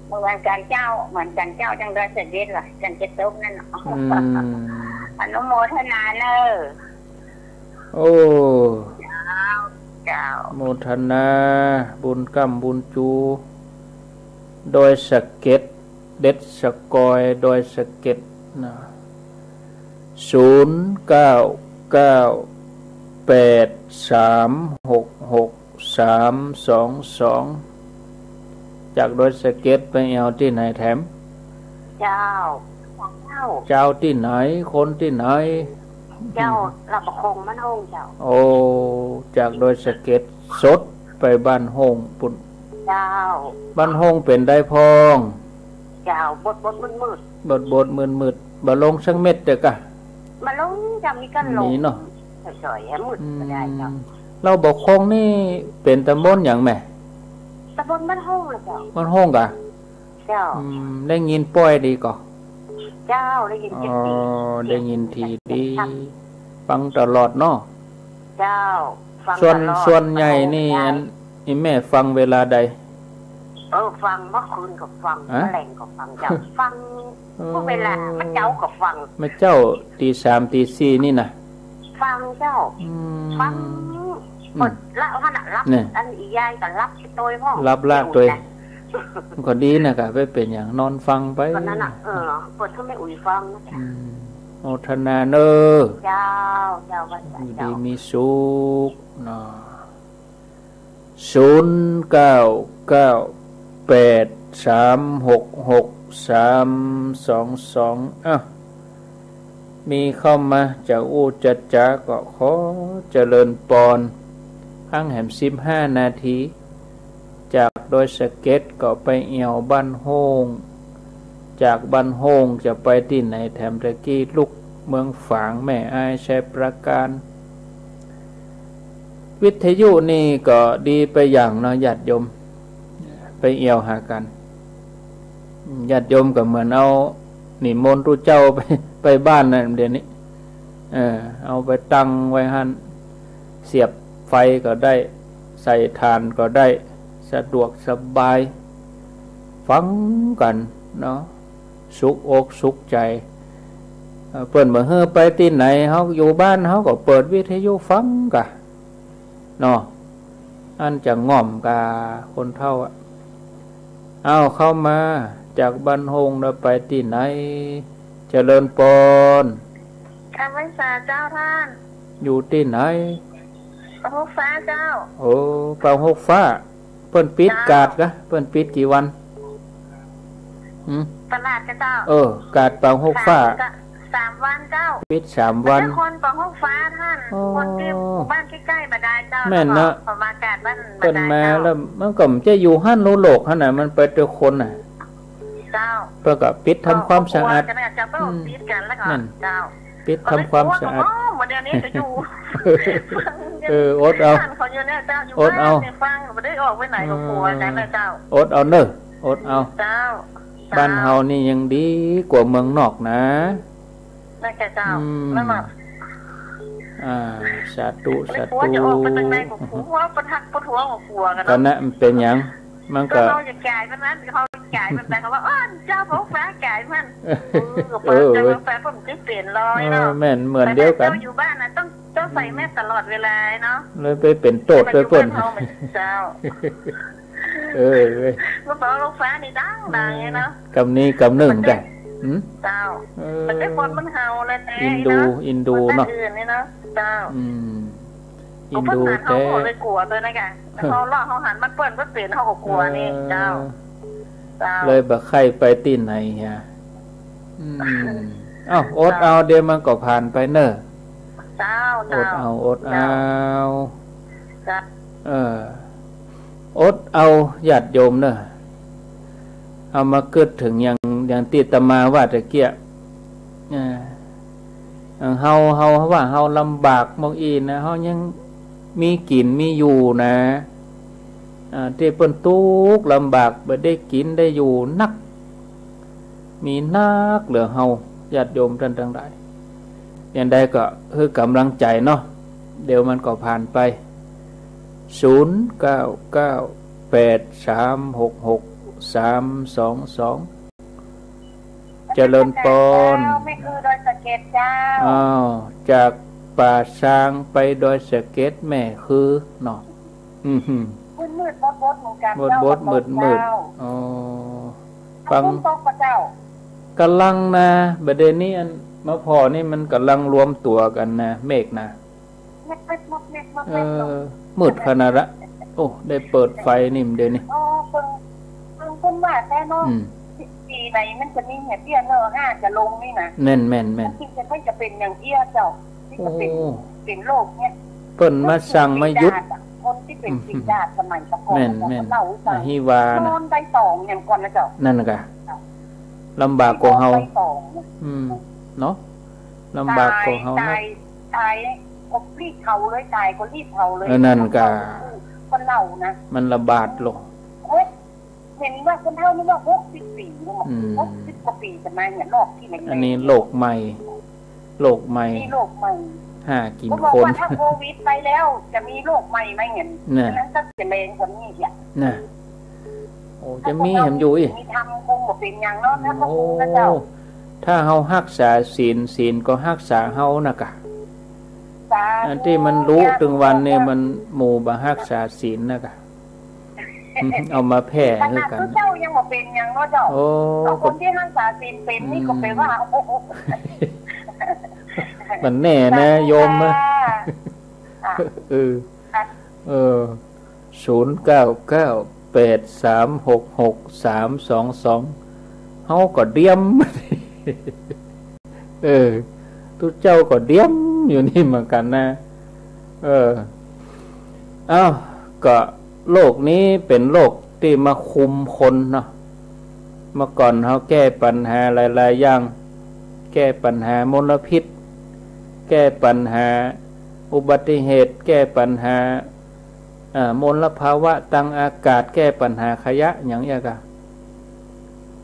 เหมือนกั๋นเจ้า เหมือนกั๋นเจ้า จังดอยสะเก็ดล่ะ จังเก็ดตกนั่นน่ะ อืม อนุโมทนาเน่อ โอ้ เจ้า เจ้า โมทนา บุญก้ำบุญจู ดอยสะเก็ด เด็ดสะกอย ดอยสะเก็ดนะ ศูนย์เก้าเก้าแปดสามหกหกสามสองสอง จากดอยสะเก็ดไปแอ่วตี้ไหนแถม เจ้า เจ้า เจ้าตี้ไหน คนตี้ไหน เจ้า อืม ลำปะคงบ้านโฮ่งเจ้า โอ้ จากดอยสะเก็ดสดไปบ้านโฮ่งปุ้น เจ้า บ้านโฮ่งเป๋นใดพ่อง เจ้า บดบดมืดมืด บดบดมืดมืด บ่ลงสักเม็ดเตื้อกะ บ่ลงเจ้า มีก้าลม มีเนาะ จ่อยๆ หื้อมืด อืม บ่ได้เจ้า ลำปะคงนี่เป๋นตำบลหยังแม่ ตำบลบ้านโฮ่งเลยเจ้า บ้านโฮ่งกะ เจ้า อืม ได้ยินป้อยดีก่อ เจ้า ได้ยิน อ๋อ เจ็ดปี ได้ยินทีดี ฟังตลอดเนาะ เจ้า ฟัง ส่วน ตลอด ส่วนใหญ่นี่ ฟัง อัน อีแม่ฟังเวลาใด เออ ฟังเมื่อคืนก็ฟัง ฮะ เมื่อแลงก็ฟังเจ้า ฟัง เออ ทุกเวลา เมื่อเจ๊าก็ฟัง เมื่อเจ๊าตีสามตีสี่นี่นะ ฟังเจ้า อืม ฟัง อืม เปิดละหั้นน่ะ หลับ เนี่ย อันอียายก็หลับโตยพ่อง หลับละโตย มันก็ดีนะกะ ไปเป๋นหยัง นอนฟังไป ก็นั่นน่ะ เออ เปิดหื้อแม่อุ๋ยฟังนะ อืม โมทนาเน่อ เจ้า เจ้า ว่า อยู่ดี เจ้า มีสุขเนาะ ศูนย์เก้าเก้าแปดสามหกหกสามสองสอง อ้าว มีเข้ามาจะอู้จะจ๋าก็ขอเจริญปอน พังแหมสิบห้านาที จากดอยสะเก็ดก็ไปแอ่วบ้านโฮ่ง จากบ้านโฮ่งจะไปตี้ไหนแถม ตะกี้ลุกเมืองฝาง แม่อาย ชัยปราการ วิทยุนี่ก็ดีไปอย่างเนาะ ญาติโยม ไปแอ่วหากั๋น ญาติโยมก็เหมือนเอานิมนต์ตุ๊เจ้าไป ไปบ้านนั่นเดี๋ยวนี้ เออ เอาไปตั้งไว้หั้น เสียบไฟก็ได้ ใส่ถ่านก็ได้ สะดวกสบาย ฟังกั๋นเนาะ สุขอกสุขใจ๋ เอ่อ เปิ้นบ่หื้อไปตี้ไหน เฮาอยู่บ้านเฮาก็เปิดวิทยุฟังกะ เนาะ อันจะง่อมกาคนเฒ่าอะ เอาเข้ามา จากบ้านโฮ่งแล้วไปตี้ไหน เจริญปอน กราบไหว้สาเจ้าต้าน อยู่ตี้ไหน ปางฮกฟ้าเจ้า โอ้ ปางฮกฟ้า เปิ้นปิด เจ้า กาดกะ เปิ้นปิดกี่วัน หืม ตลาดกะเจ้า เออ กาดปางฮกฟ้า สามกะ สามวันเจ้า ปิดสามวัน บ่ใจ้คนปางฮกฟ้าต้าน อ๋อ คนตี้หมู่บ้านใก้ๆ บ่ได้เจ้า แม่นเนาะ แล้วก็เขามากาดบ้านบ่ได้เจ้า เปิ้นมาแล้วมันก็บ่ใจ้อยู่หั้นโลกหั้นน่ะ มันไปแต่คนน่ะ เจ้า เปิ้นก็ปิดทำความสะอาด ก็กลัวกั๋นนะเจ้า เปิ้น อืม ปิดกั๋นแล้วก็ นั่น เจ้า ปิดทำความสะอาด ก็เลยกลัวกั๋น อ๋อ เดี๋ยวนี้ก็อยู่ เออ อดเอา บ้านเขาอยู่เนี่ยเจ้า อยู่ อดเอา บ้านเนี่ยฟัง บ่ได้ออกไปไหนก็กลัวกั๋นนะเจ้า อดเอาเน่อ อดเอา เจ้า บ้านเฮานี่ยังดีกว่าเมืองนอกนะ นั่นแหละเจ้า อืม นั่นแหละ อ่า สาธุ สาธุ กลัวจะออกไปตางในก็กลัว ปวดหัว ปวดหัวก็กลัวกั๋น ก็ เนาะ นะ มันเป๋นหยัง มันก็ ก็เฮาจะจ่ายมันนั้น เฮาจะจ่ายมันไป เขาว่า "อ้อ เจ้าของฟ้าจ่ายมัน" เออ เออ เจ้าของฟ้าผมจะเปลี่ยนรอยเนาะ เออ แม่น เหมือนเดียวกั๋น แต่เจ้าอยู่บ้านน่ะ ต้อง เจ้าใส่แมสตลอดเวลาเนาะ เลยไปเป๋นโตดไปเปิ้น แต่อยู่บ้านเฮามัน เจ้า เออ เว้ย ลูกฟ้า ลูกฟ้านี่ดังๆ เนาะ กำนี้กำนึ่งจ้ะ หืม เจ้า เออ มันได้คนมันเห่าเลยแต่ อินดู เนาะ อินดู คนบ้าน เนาะ อื่นนี่เนาะ เจ้า อืม อินดูแท้ เอาเปิ้นหันเฮาก็เลยกลัวตัวยนะกะ เออ เฮาเลาะเฮาหันมันเปิ้น เปิ้นเป๋นเฮาก็กลัวนี่ เออ เจ้า เจ้า เลยบ่ใค่ไปตี้ไหนเหีย อืม เอ้า อดเอา เดี๋ยวมันก็ผ่านไปเน่อ เจ้า อดเอา เจ้า อดเอา เจ้า เจ้า เออ อดเอา ญาติโยมเน่อ เอามากึ๊ดเถิงอย่าง อย่างตี้อาตมาว่าตะเกียะ เออ เฮา เฮาว่าเฮาลำบากหม้องอี้นะ เฮายังมีกิ๋นมีอยู่นะ อ่า ตี้เปิ้นตุ๊กข์ลำบาก บ่ได้กิ๋นได้อยู่นัก มีนักเหลือเฮา ญาติโยมต้านตังหลาย อย่างใดก็หื้อก๋ำลังใจ๋เนาะ เดี๋ยวมันก็ผ่านไป ศูนย์ เก้า เก้า แปด สาม หก หก สาม สอง สอง เจริญปอน เจ้า แม่คือดอยสะเก็ดเจ้า อ้าว จากป่าซางไปดอยสะเก็ดแม่คือเนาะ อือหือ มืดๆ บดๆ เหมือนกั๋น บดๆ เจ้า มืดๆ อ๋อ ปัง ฝนตกบ่เจ้า ก่ำลังนะ บ่าเดี่ยวนี้อันมาผ่อนี่มันก่ำลังรวมตั๋วกั๋นนะ เมฆนะ เออ มืดขนาดละ โอ้ ได้เปิดไฟนี่มันเดี๋ยวนี้ อ๋อ เปิ้น เปิ้น เปิ้นว่าแต๊เนาะ อืม ปี๋ไหนมันจะมีเหียเตี้ยเนอะ ห้าจะลงนี่นะ แม่น แม่น แม่น จริงๆ มันจะเป๋นอย่างเอี้ยเจ้า ตี้จะเป๋น โอ้ เป๋นโรคเนี่ย เปิ้นมาสั่งมาหยุด คนตี้เป๋นฝีดาษสมัยตะก่อน แม่น แม่น เล่าหื้อฟัง อหิวานะ นอนได้สองอย่างก่อนนะเจ้า นั่นน่ะกะ ลำบากกว่าเฮา อืม เนาะ ลำบากกว่าเฮาเนาะ ต๋าย ต๋าย ต๋ายก็รีบเผาเลย ต๋ายก็รีบเผาเลย เออ นั่นกะ คนเล่านะ มันระบาดลง หก เห็นว่าคนเฒ่านี่ว่าหกสิบปี๋ อืม หกสิบกว่าปี๋จะมาเนี่ย รอบตี้ไหน อันนี้โรคใหม่ โรคใหม่ มีโรคใหม่ ห้ากิ๋นคน ก็บอกว่าถ้าโควิดไปแล้วจะมีโรคใหม่ไหมเนี่ย น่ะ อันนั้นก็จะแรงกว่านี้อีกอะ น่ะ โอ้ จะมีแหมอยู่อี้ มีธรรมคงบ่เป๋นหยังเนาะ ถ้าพระพุทธเจ้า โอ้ ถ้าเฮาฮักษาศีล ศีลก็ฮักษาเฮาน่ะกะ สาธุ อันตี้มันลุตึงวันนี่มันหมู่บ่ฮักษาศีลน่ะกะ เอามาแผ่หื้อกั๋น ขนาดเจ้ายังบ่เป๋นหยังเนาะเจ้า โอ้ เอาคนตี้ฮักษาศีลเป๋นนี่ก็แป๋ว่า อืม โอ้โห มันแน่นะ สาธุ โยมนะ ค่ะ เออ ค่ะ เออ ศูนย์ เก้า เก้า แปด สาม หก หก สาม สอง สอง เฮาก็เดียม เออ ตุ๊เจ้าก็เดียมอยู่นี่เหมือนกั๋นนะ เออ เอ้า ก็โรคนี้เป๋นโรคตี้มาคุมคนเนาะ เมื่อก่อนเฮาแก้ปัญหาหลายๆ อย่าง แก้ปัญหามลพิษ แก้ปัญหาอุบัติเหตุ แก้ปัญหา อ่า มลภาวะตางอากาศ แก้ปัญหาขยะหยังเอี้ยกะ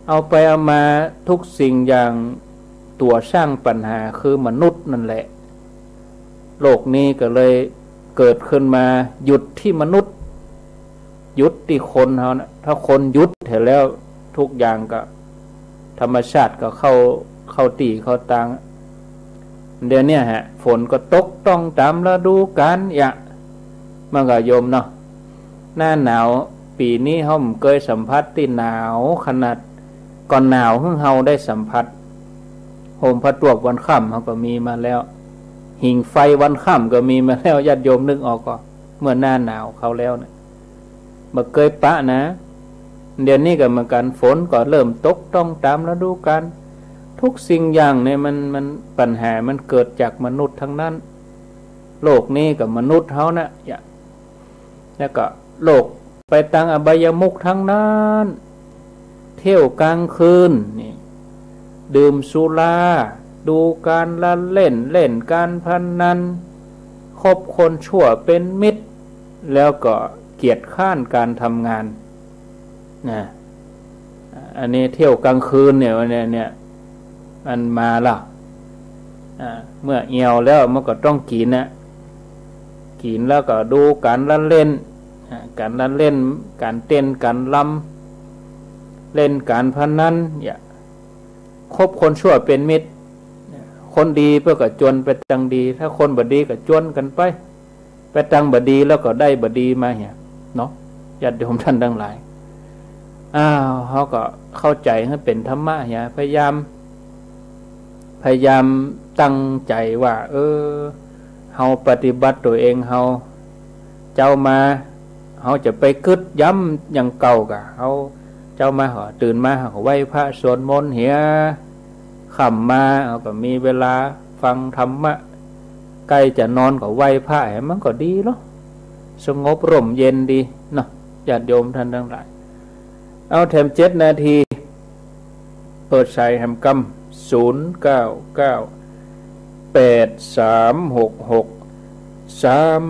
เอาไปเอามาทุกสิ่งอย่างตั๋วสร้างปัญหาคือมนุษย์นั่นแหละ โรคนี้ก็เลยเกิดขึ้นมาหยุดตี้มนุษย์ หยุดตี้คนเฮานะ ถ้าคนหยุดเหียแล้วทุกอย่างก็ ธรรมชาติก็เข้า เข้าตี้เข้าตาง เดี๋ยวเนี้ยฮะ ฝนก็ตกต้องต๋ามฤดูกาล เยียะ มันก็โยมเนาะ หน้าหนาว ปี๋นี้เฮาบ่เกยสัมผัสตี้หนาวขนาด ก่อนหนาวหื้อเฮาได้สัมผัส ห่มผ้าตวบวันค่ำเฮาก็มีมาแล้ว หิงไฟวันค่ำก็มีมาแล้ว ญาติโยมนึกออกก่อ เมื่อหน้าหนาวเข้าแล้วนะ บ่เกยปะนะ เดี๋ยวนี้ก็เหมือนกั๋น ฝนก็เริ่มตกต้องต๋ามฤดูกาล ทุกสิ่งอย่างเนี่ยมัน มัน ปัญหามันเกิดจากมนุษย์ทั้งนั้น โรคนี้ก็มนุษย์เฮานะ เยียะ แล้วก็โรคไปตางอบายมุขทั้งนั้น เที่ยวกลางคืนนี่ ดื่มสุรา ดูก๋านละเล่น เล่นก๋านพนัน คบคนชั่วเป๋นมิตร แล้วก็เกียจคร้านก๋านทำงาน นะ อันนี้เที่ยวกลางคืนเนี่ย เนี่ย เนี่ย มันมาละ อ่า เมื่อเอี่ยวแล้วมันก็ต้องกิ๋นนะ กิ๋นแล้วก็ดูก๋านละเล่น อ่า ก๋านละเล่น ก๋านเต้น ก๋านรำ เล่นก๋านพนัน เยียะ คบคนชั่วเป๋นมิตร คนดีเปิ้นก็จวนไปตางดี ถ้าคนบ่ดีก็จวนกั๋นไป ไปตางบ่ดีแล้วก็ได้บ่ดีมาเหียเนาะ ญาติโยมต้านตังหลาย อ้าว เฮาก็เข้าใจ๋หื้อเป๋นธรรมะเหีย พยายาม พยายามตั้งใจ๋ว่า เออ เฮาปฏิบัติตั๋วเอง เฮา เจ๊ามา เฮาจะไปกึ๊ดย้ำอย่างเก่ากะ เฮา เจ๊ามาก็ตื่นมาเฮาก็ไหว้พระสวดมนต์เหีย ค่ำมาเฮาก็มีเวลาฟังธรรมะ ใก้จะนอนก็ไหว้พระเหีย มันก็ดีเนาะ สงบร่มเย็นดีเนาะ ญาติโยมต้านตังหลาย เอาแถมเจ็ดนาที เปิดสายแหมกำ ศูนย์ เก้า เก้า ปด สาม หก หก สาม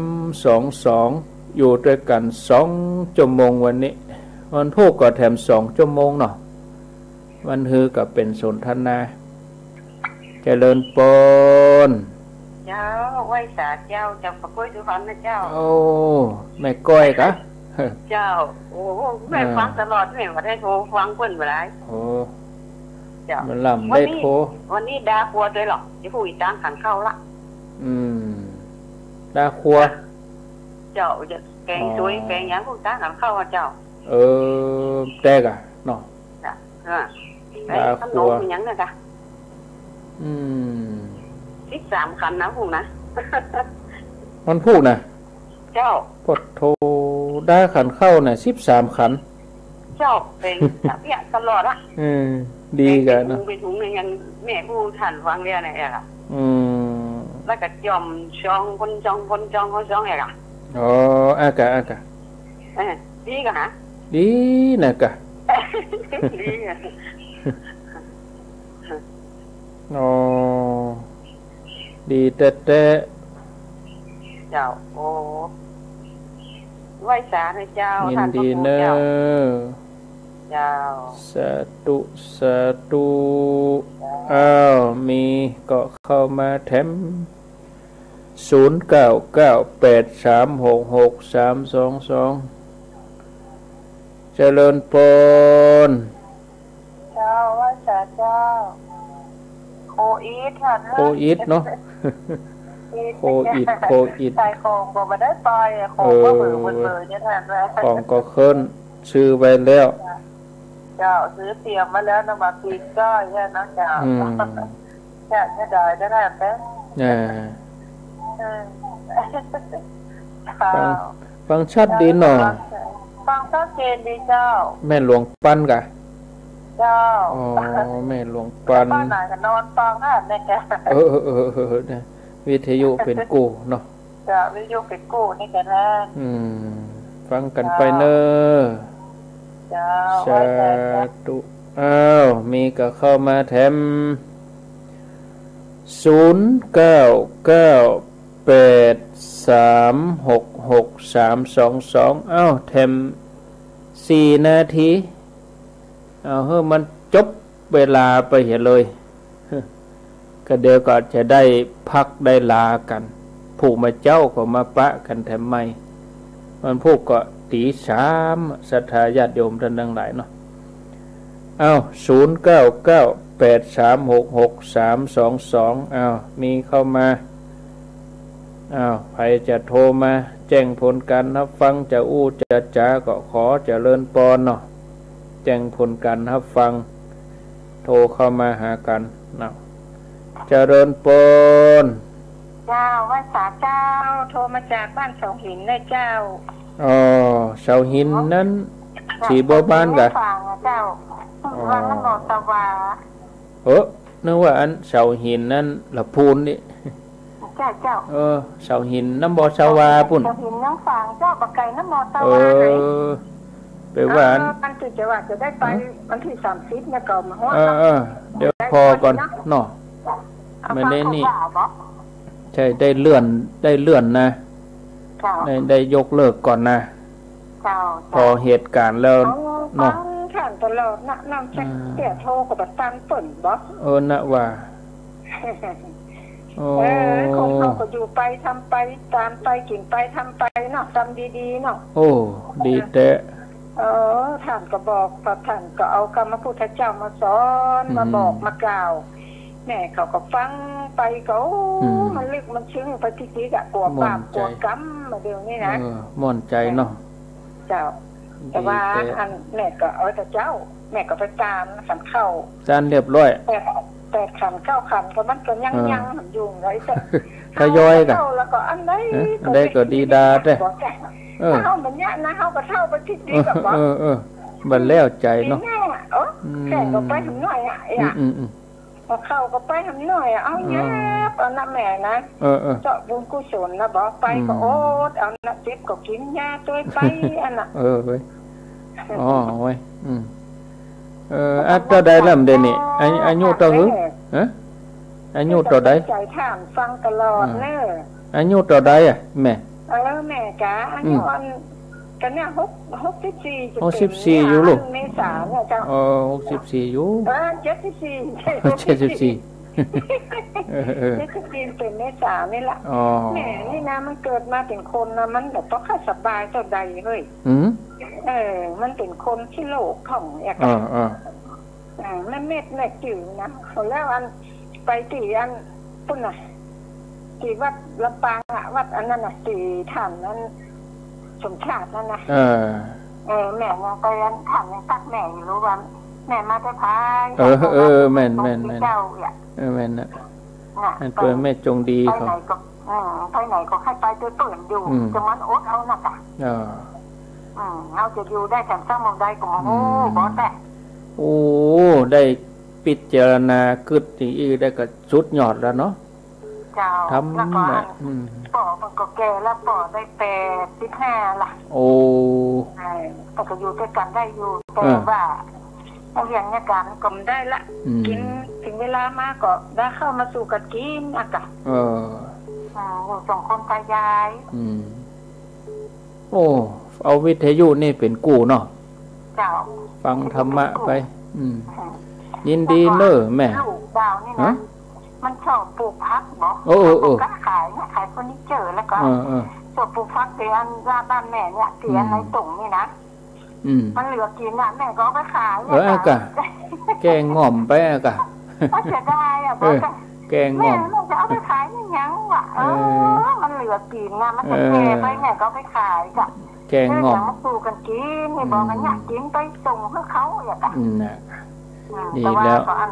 สอง สอง อยู่ตวยกั๋นสองจั่วโมงวันนี้ วันพูกก็แถมสองจั่วโมงเนาะ วันฮือก็เป๋นสนทนา เจริญปอน เจ้า ไหว้สาเจ้า เจ้า ปะก๊วยสุพรรณนะเจ้า โอ้ แม่ก้อยกะ เจ้า โอ้ แม่ อ่า ฟังตลอด แม่บ่ได้โทรฟังเปิ้นบ่ได้ โอ้ เจ้า มันลำ วันนี้ ได้โทร วันนี้ดาครัวตวยเหรอ จะพูดอีกตางขันเข้าละ อืม ดาครัว เจ้า จะแกงสวย อ๋อ แกงหยังพูดตางขันเข้าอะเจ้า เออ แต๊กะเนาะ จ้ะ อ่า ดาครัว เอ้ย ขนมหยังน่ะกะ อืม สิบสามขันนะพูดนะ มันพูดนะ เจ้า ปะโถ ดาขันเข้าน่ะ สิบสามขัน เจ้า แกงตะเปียะตลอดอะ เออ ดีกะเนาะ แกงไปถุงไปถุงเนี่ย ยังแม่พูดทันฟังแล้วเนี่ยอะ อืม แล้วก็จ่อมจองคนจองคนจองคนจองเอกอะ อ๋อ อากะ อากะ เออ ดีกะฮะ ดีนะกะ ดีอะ อ๋อ ดีแต๊ๆ เจ้า โอ้ ไหว้สานะเจ้า ยินดีเน้อ ท่านพระครูเจ้า เจ้า สาธุ สาธุ เจ้า อ้าว มีก็เข้ามาแถม ศูนย์เก้าเก้าแปดสามหกหกสามสองสอง เจริญปอน เจ้า ไหว้สาเจ้า โคอิดค่ะ โคอิดเนาะ อิด โคอิด โคอิด ใส่ของก็บ่ได้ไปอะ ของก็เบอร์ เออ เบอร์เนี่ยแหละ ของก็เคิ่นซื้อไว้แล้ว เจ้า ซื้อเตรียมไว้แล้วนะ มาปีนก้อยเนี่ยนะเจ้า อืม จะ จะได้ ได้ ได้แป๊บ อ่า เออ ฟัง ค่ะ ฟังชัดดีเนาะ ฟังชัดเจนดีเจ้า แม่หลวงปันกะ เจ้า อ๋อ แม่หลวงปัน ป้าหน่อยก็นอนฟังนะเนี่ยแก เออ เออ เออ เออ เนี่ย วิทยุเป๋นกู้เนาะ เจ้า วิทยุเป๋นกู้นี่แกนะ อืม ฟังกั๋นไปเน้อ เจ้า สาธุ ไหว้สาเจ้า อ้าว มีก็เข้ามาแถม ศูนย์เก้าเก้าแปดสามหกหกสามสองสอง อ้าว แถมสี่นาที เอาหื้อมันจบเวลาไปเหียเลย ก็เดี๋ยวก็จะได้พักได้ลากั๋น ผู้มาเจ๊าก็มาปะกั๋นแถมใหม่ วันพูกก็ตี๋สาม ศรัทธาญาติโยมต้านตังหลายเนาะ อ้าว ศูนย์เก้าเก้าแปดสามหกหกสามสองสอง อ้าว มีเข้ามา อ้าว ใผจะโทรมาแจ้งผลก๋านฮับฟัง จะอู้จะจ๋าก็ขอเจริญปอนเนาะ แจ้งผลก๋านฮับฟัง โทรเข้ามาหากั๋นเนาะ เจริญปอน เจ้า ไหว้สาเจ้า โทรมาจากบ้านเสาหินนะเจ้า อ๋อ เสาหินนั้น เจ้า สีบัวบานกะ ฝางอะเจ้า อ๋อ วังน้ำหนองตะวา เออ นึกว่าอันเสาหินนั้นละพูนนี่ เจ้า เจ้า เออ เสาหินน้ำบ่อสะวาปู้น เสาหินน้ำฝางเจ้า บ่ไก๋น้ำบ่อสะวาไหน เออ แป๋ว่าอัน เออ มันจะ จะว่าจะได้ไป ฮะ วันตี้สามสิบเนี่ยก็มาฮอด เออ เนาะ เออ เดี๋ยวผ่อก่อนเนาะ เอา มื้อนี้นี่ ฟังข่าวบ่ ใช่ ได้เลื่อน ได้เลื่อนนะ เจ้า ได้ ได้ยกเลิกก่อนนะ เจ้า ผ่อ เจ้า เหตุก๋ารณ์แล้ว เอา เนาะ ฟังท่านตลอดนะ นำจัก อ่า เตี้ยโทรก็บ่ตันเปิ้นบ่ เออ นะว่า โอ้ เออ คนเฮาก็อยู่ไปทำไป ตานไป กิ๋นไป ทำไปเนาะ ทำดีๆ เนาะ โอ้ ดีแต๊ เออ ท่านก็บอก ท่านก็เอากำพระพุทธเจ้ามาสอน อืม มาบอก มากล่าว แม่เขาก็ฟังไปก็ โอ้ อืม มันลึกมันซึ้งไปติ๊กๆ อะ กั๋วบาป ม่วนใจ๋ กั๋วกรรมมาเดี๋ยวนี้นะ เออ ม่วนใจ๋เนาะ เจ้า แต่ว่า ดีแต๊ อันแม่ก็ เออ แต่เจ้า แม่ก็ไปตานขันเข้า ตานเรียบร้อย แปด แปดขันเก้าขันก็มันก็ยัง เออ ยังอยู่ไง แต่ ทยอยกั๋น เฮาก็เฒ่าแล้วก็อันใด เออ ก็ อันใดก็ดีดาแต๊ เออ ถ้าเฮาบ่เยียะนะ เฮาก็เฒ่าไปติ๊กๆ อะบ่ เออ เออ บ่แล้วใจ๋เนาะ ปีหน้า เออ อืม แขกก็ไปหำหน่อยอะ อืม อืม อืม พอเข้าก็ไปหำหน่อยอะ เอา อืม เยียะ เอานะแม่นะ เออ เออ เจาะบุญกุศลนะบ่ ไปก็ อืม อดเอานะ เจ็บก็กิ๋นยาตวยไป อันน่ะ เออ เว้ย อ๋อ เว้ย อืม เออ อายุเต้าใดแล้วเดี๋ยวนี้ อายุ อายุเต้าหื้อ ฮะ อายุเต้าใด ใจ๋ถามฟังตลอด อ่า เน่อ อายุเต้าใดอะแม่ เออ แม่กา อายุ อืม อัน กาเนี่ย หก หกสิบสี่ จะเป๋น หกสิบสี่ เนี่ย อยู่ลูก เมษาเนี่ยเจ้า เออ หกสิบสี่ อยู่ เออ เจ็ดสิบสี่ เจ็ดสิบสี่ เออ เออ เจ็ดสิบสี่เป๋นเมษานี่ละ อ๋อ แม่นี่นะ มันเกิดมาเป๋นคนนะ มันบ่ค่อยสบายเต้าใดเฮ้ย อืม เออ มันเป๋นคนขี้โลภของแอก เออ เออ อ่า แม่เม็ดแม่จื๋อนะ แล้วอัน ไปตี้อัน ปุ้นน่ะ ตี้วัดลำปางอะ วัดอันนั้นน่ะ ตี้ถ้ำอัน สมชาตินั่นน่ะ เออ เออ แม่ยังไปอัน ถ้ำยังตักแม่อยู่ รู้ว่าแม่มาแต่ภาย เออ เออ แม่น แม่น แม่น เจ้าเนี่ย เออ แม่นน่ะ น่ะ อันเปิ้นแม่จงดี ไปไหนก็ อืม ไปไหนก็ใค่ไปตวยเปิ้นอยู่ อืม จะมันอดเอาน่ะกะ เออ อืม เฮาจะอยู่ได้แถมสักหม่องใดก็บ่ฮู้ อืม บ่แต่ โอ้ ได้พิจารณากึ๊ดตี้อี้ได้ก็สุดยอดแล้วเนาะ เจ้า ธรรมะ แล้วก็อัน อืม ป้อมันก็แก่แล้ว ป้อได้แปดสิบห้าละ โอ้ เออ แต่ก็อยู่ตวยกั๋นได้อยู่ แต่ เออ ว่า เฮาเวียนยาก๋านก็บ่ได้ละ อืม กิ๋น เถิงเวลามาก็ได้ข้าวมาสู่กั๋นกิ๋นอะกะ เออ อ่า อยู่สองคนตายาย อืม โอ้ เอาวิทยุนี่เป๋นกู้เนาะ เจ้า ฟังธรรมะไป อืม อืม ยินดีเน่อแม่ ลูกบ่าวนี่นะ ฮะ มันชอบปลูกผักบ่ เออ เออ เออ มันก็ขายเนี่ย ขายเฟอร์นิเจอร์ แล้วก็ เออ เออ ชอบปลูกผักตี้อันบ้านแม่เนี่ย ตี้อัน อืม ในตุ่งนี่นะ อืม มันเหลือกิ๋นน่ะ แม่ก็เอาไปขาย เออ เนี่ย อะกะ แก้ง่อมไปอะกะ ก็เสียดายอะ เออ บอกว่า แก้ง่อม แม่ แม่จะเอาไปขายเนี่ยยังวะ เออ เออ มันเหลือกิ๋นน่ะ มันจะ เออ แก่ไป แม่ก็เอาไปขายกะ แก้ง่อม เออ เดี๋ยวมาสู่กั๋นกิ๋น นี่ อืม บอกว่าเนี่ย กิ๋นไปส่งหื้อเขาเนี่ยกะ อืม น่ะ อืม ดี แต่ว่า แล้ว ก็อัน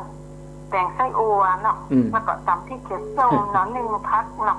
แป๋งไส้อั่วเนาะ อืม แล้วก็ต๋ำพริกเขียวส้มเนาะ นึ่งผักเนาะ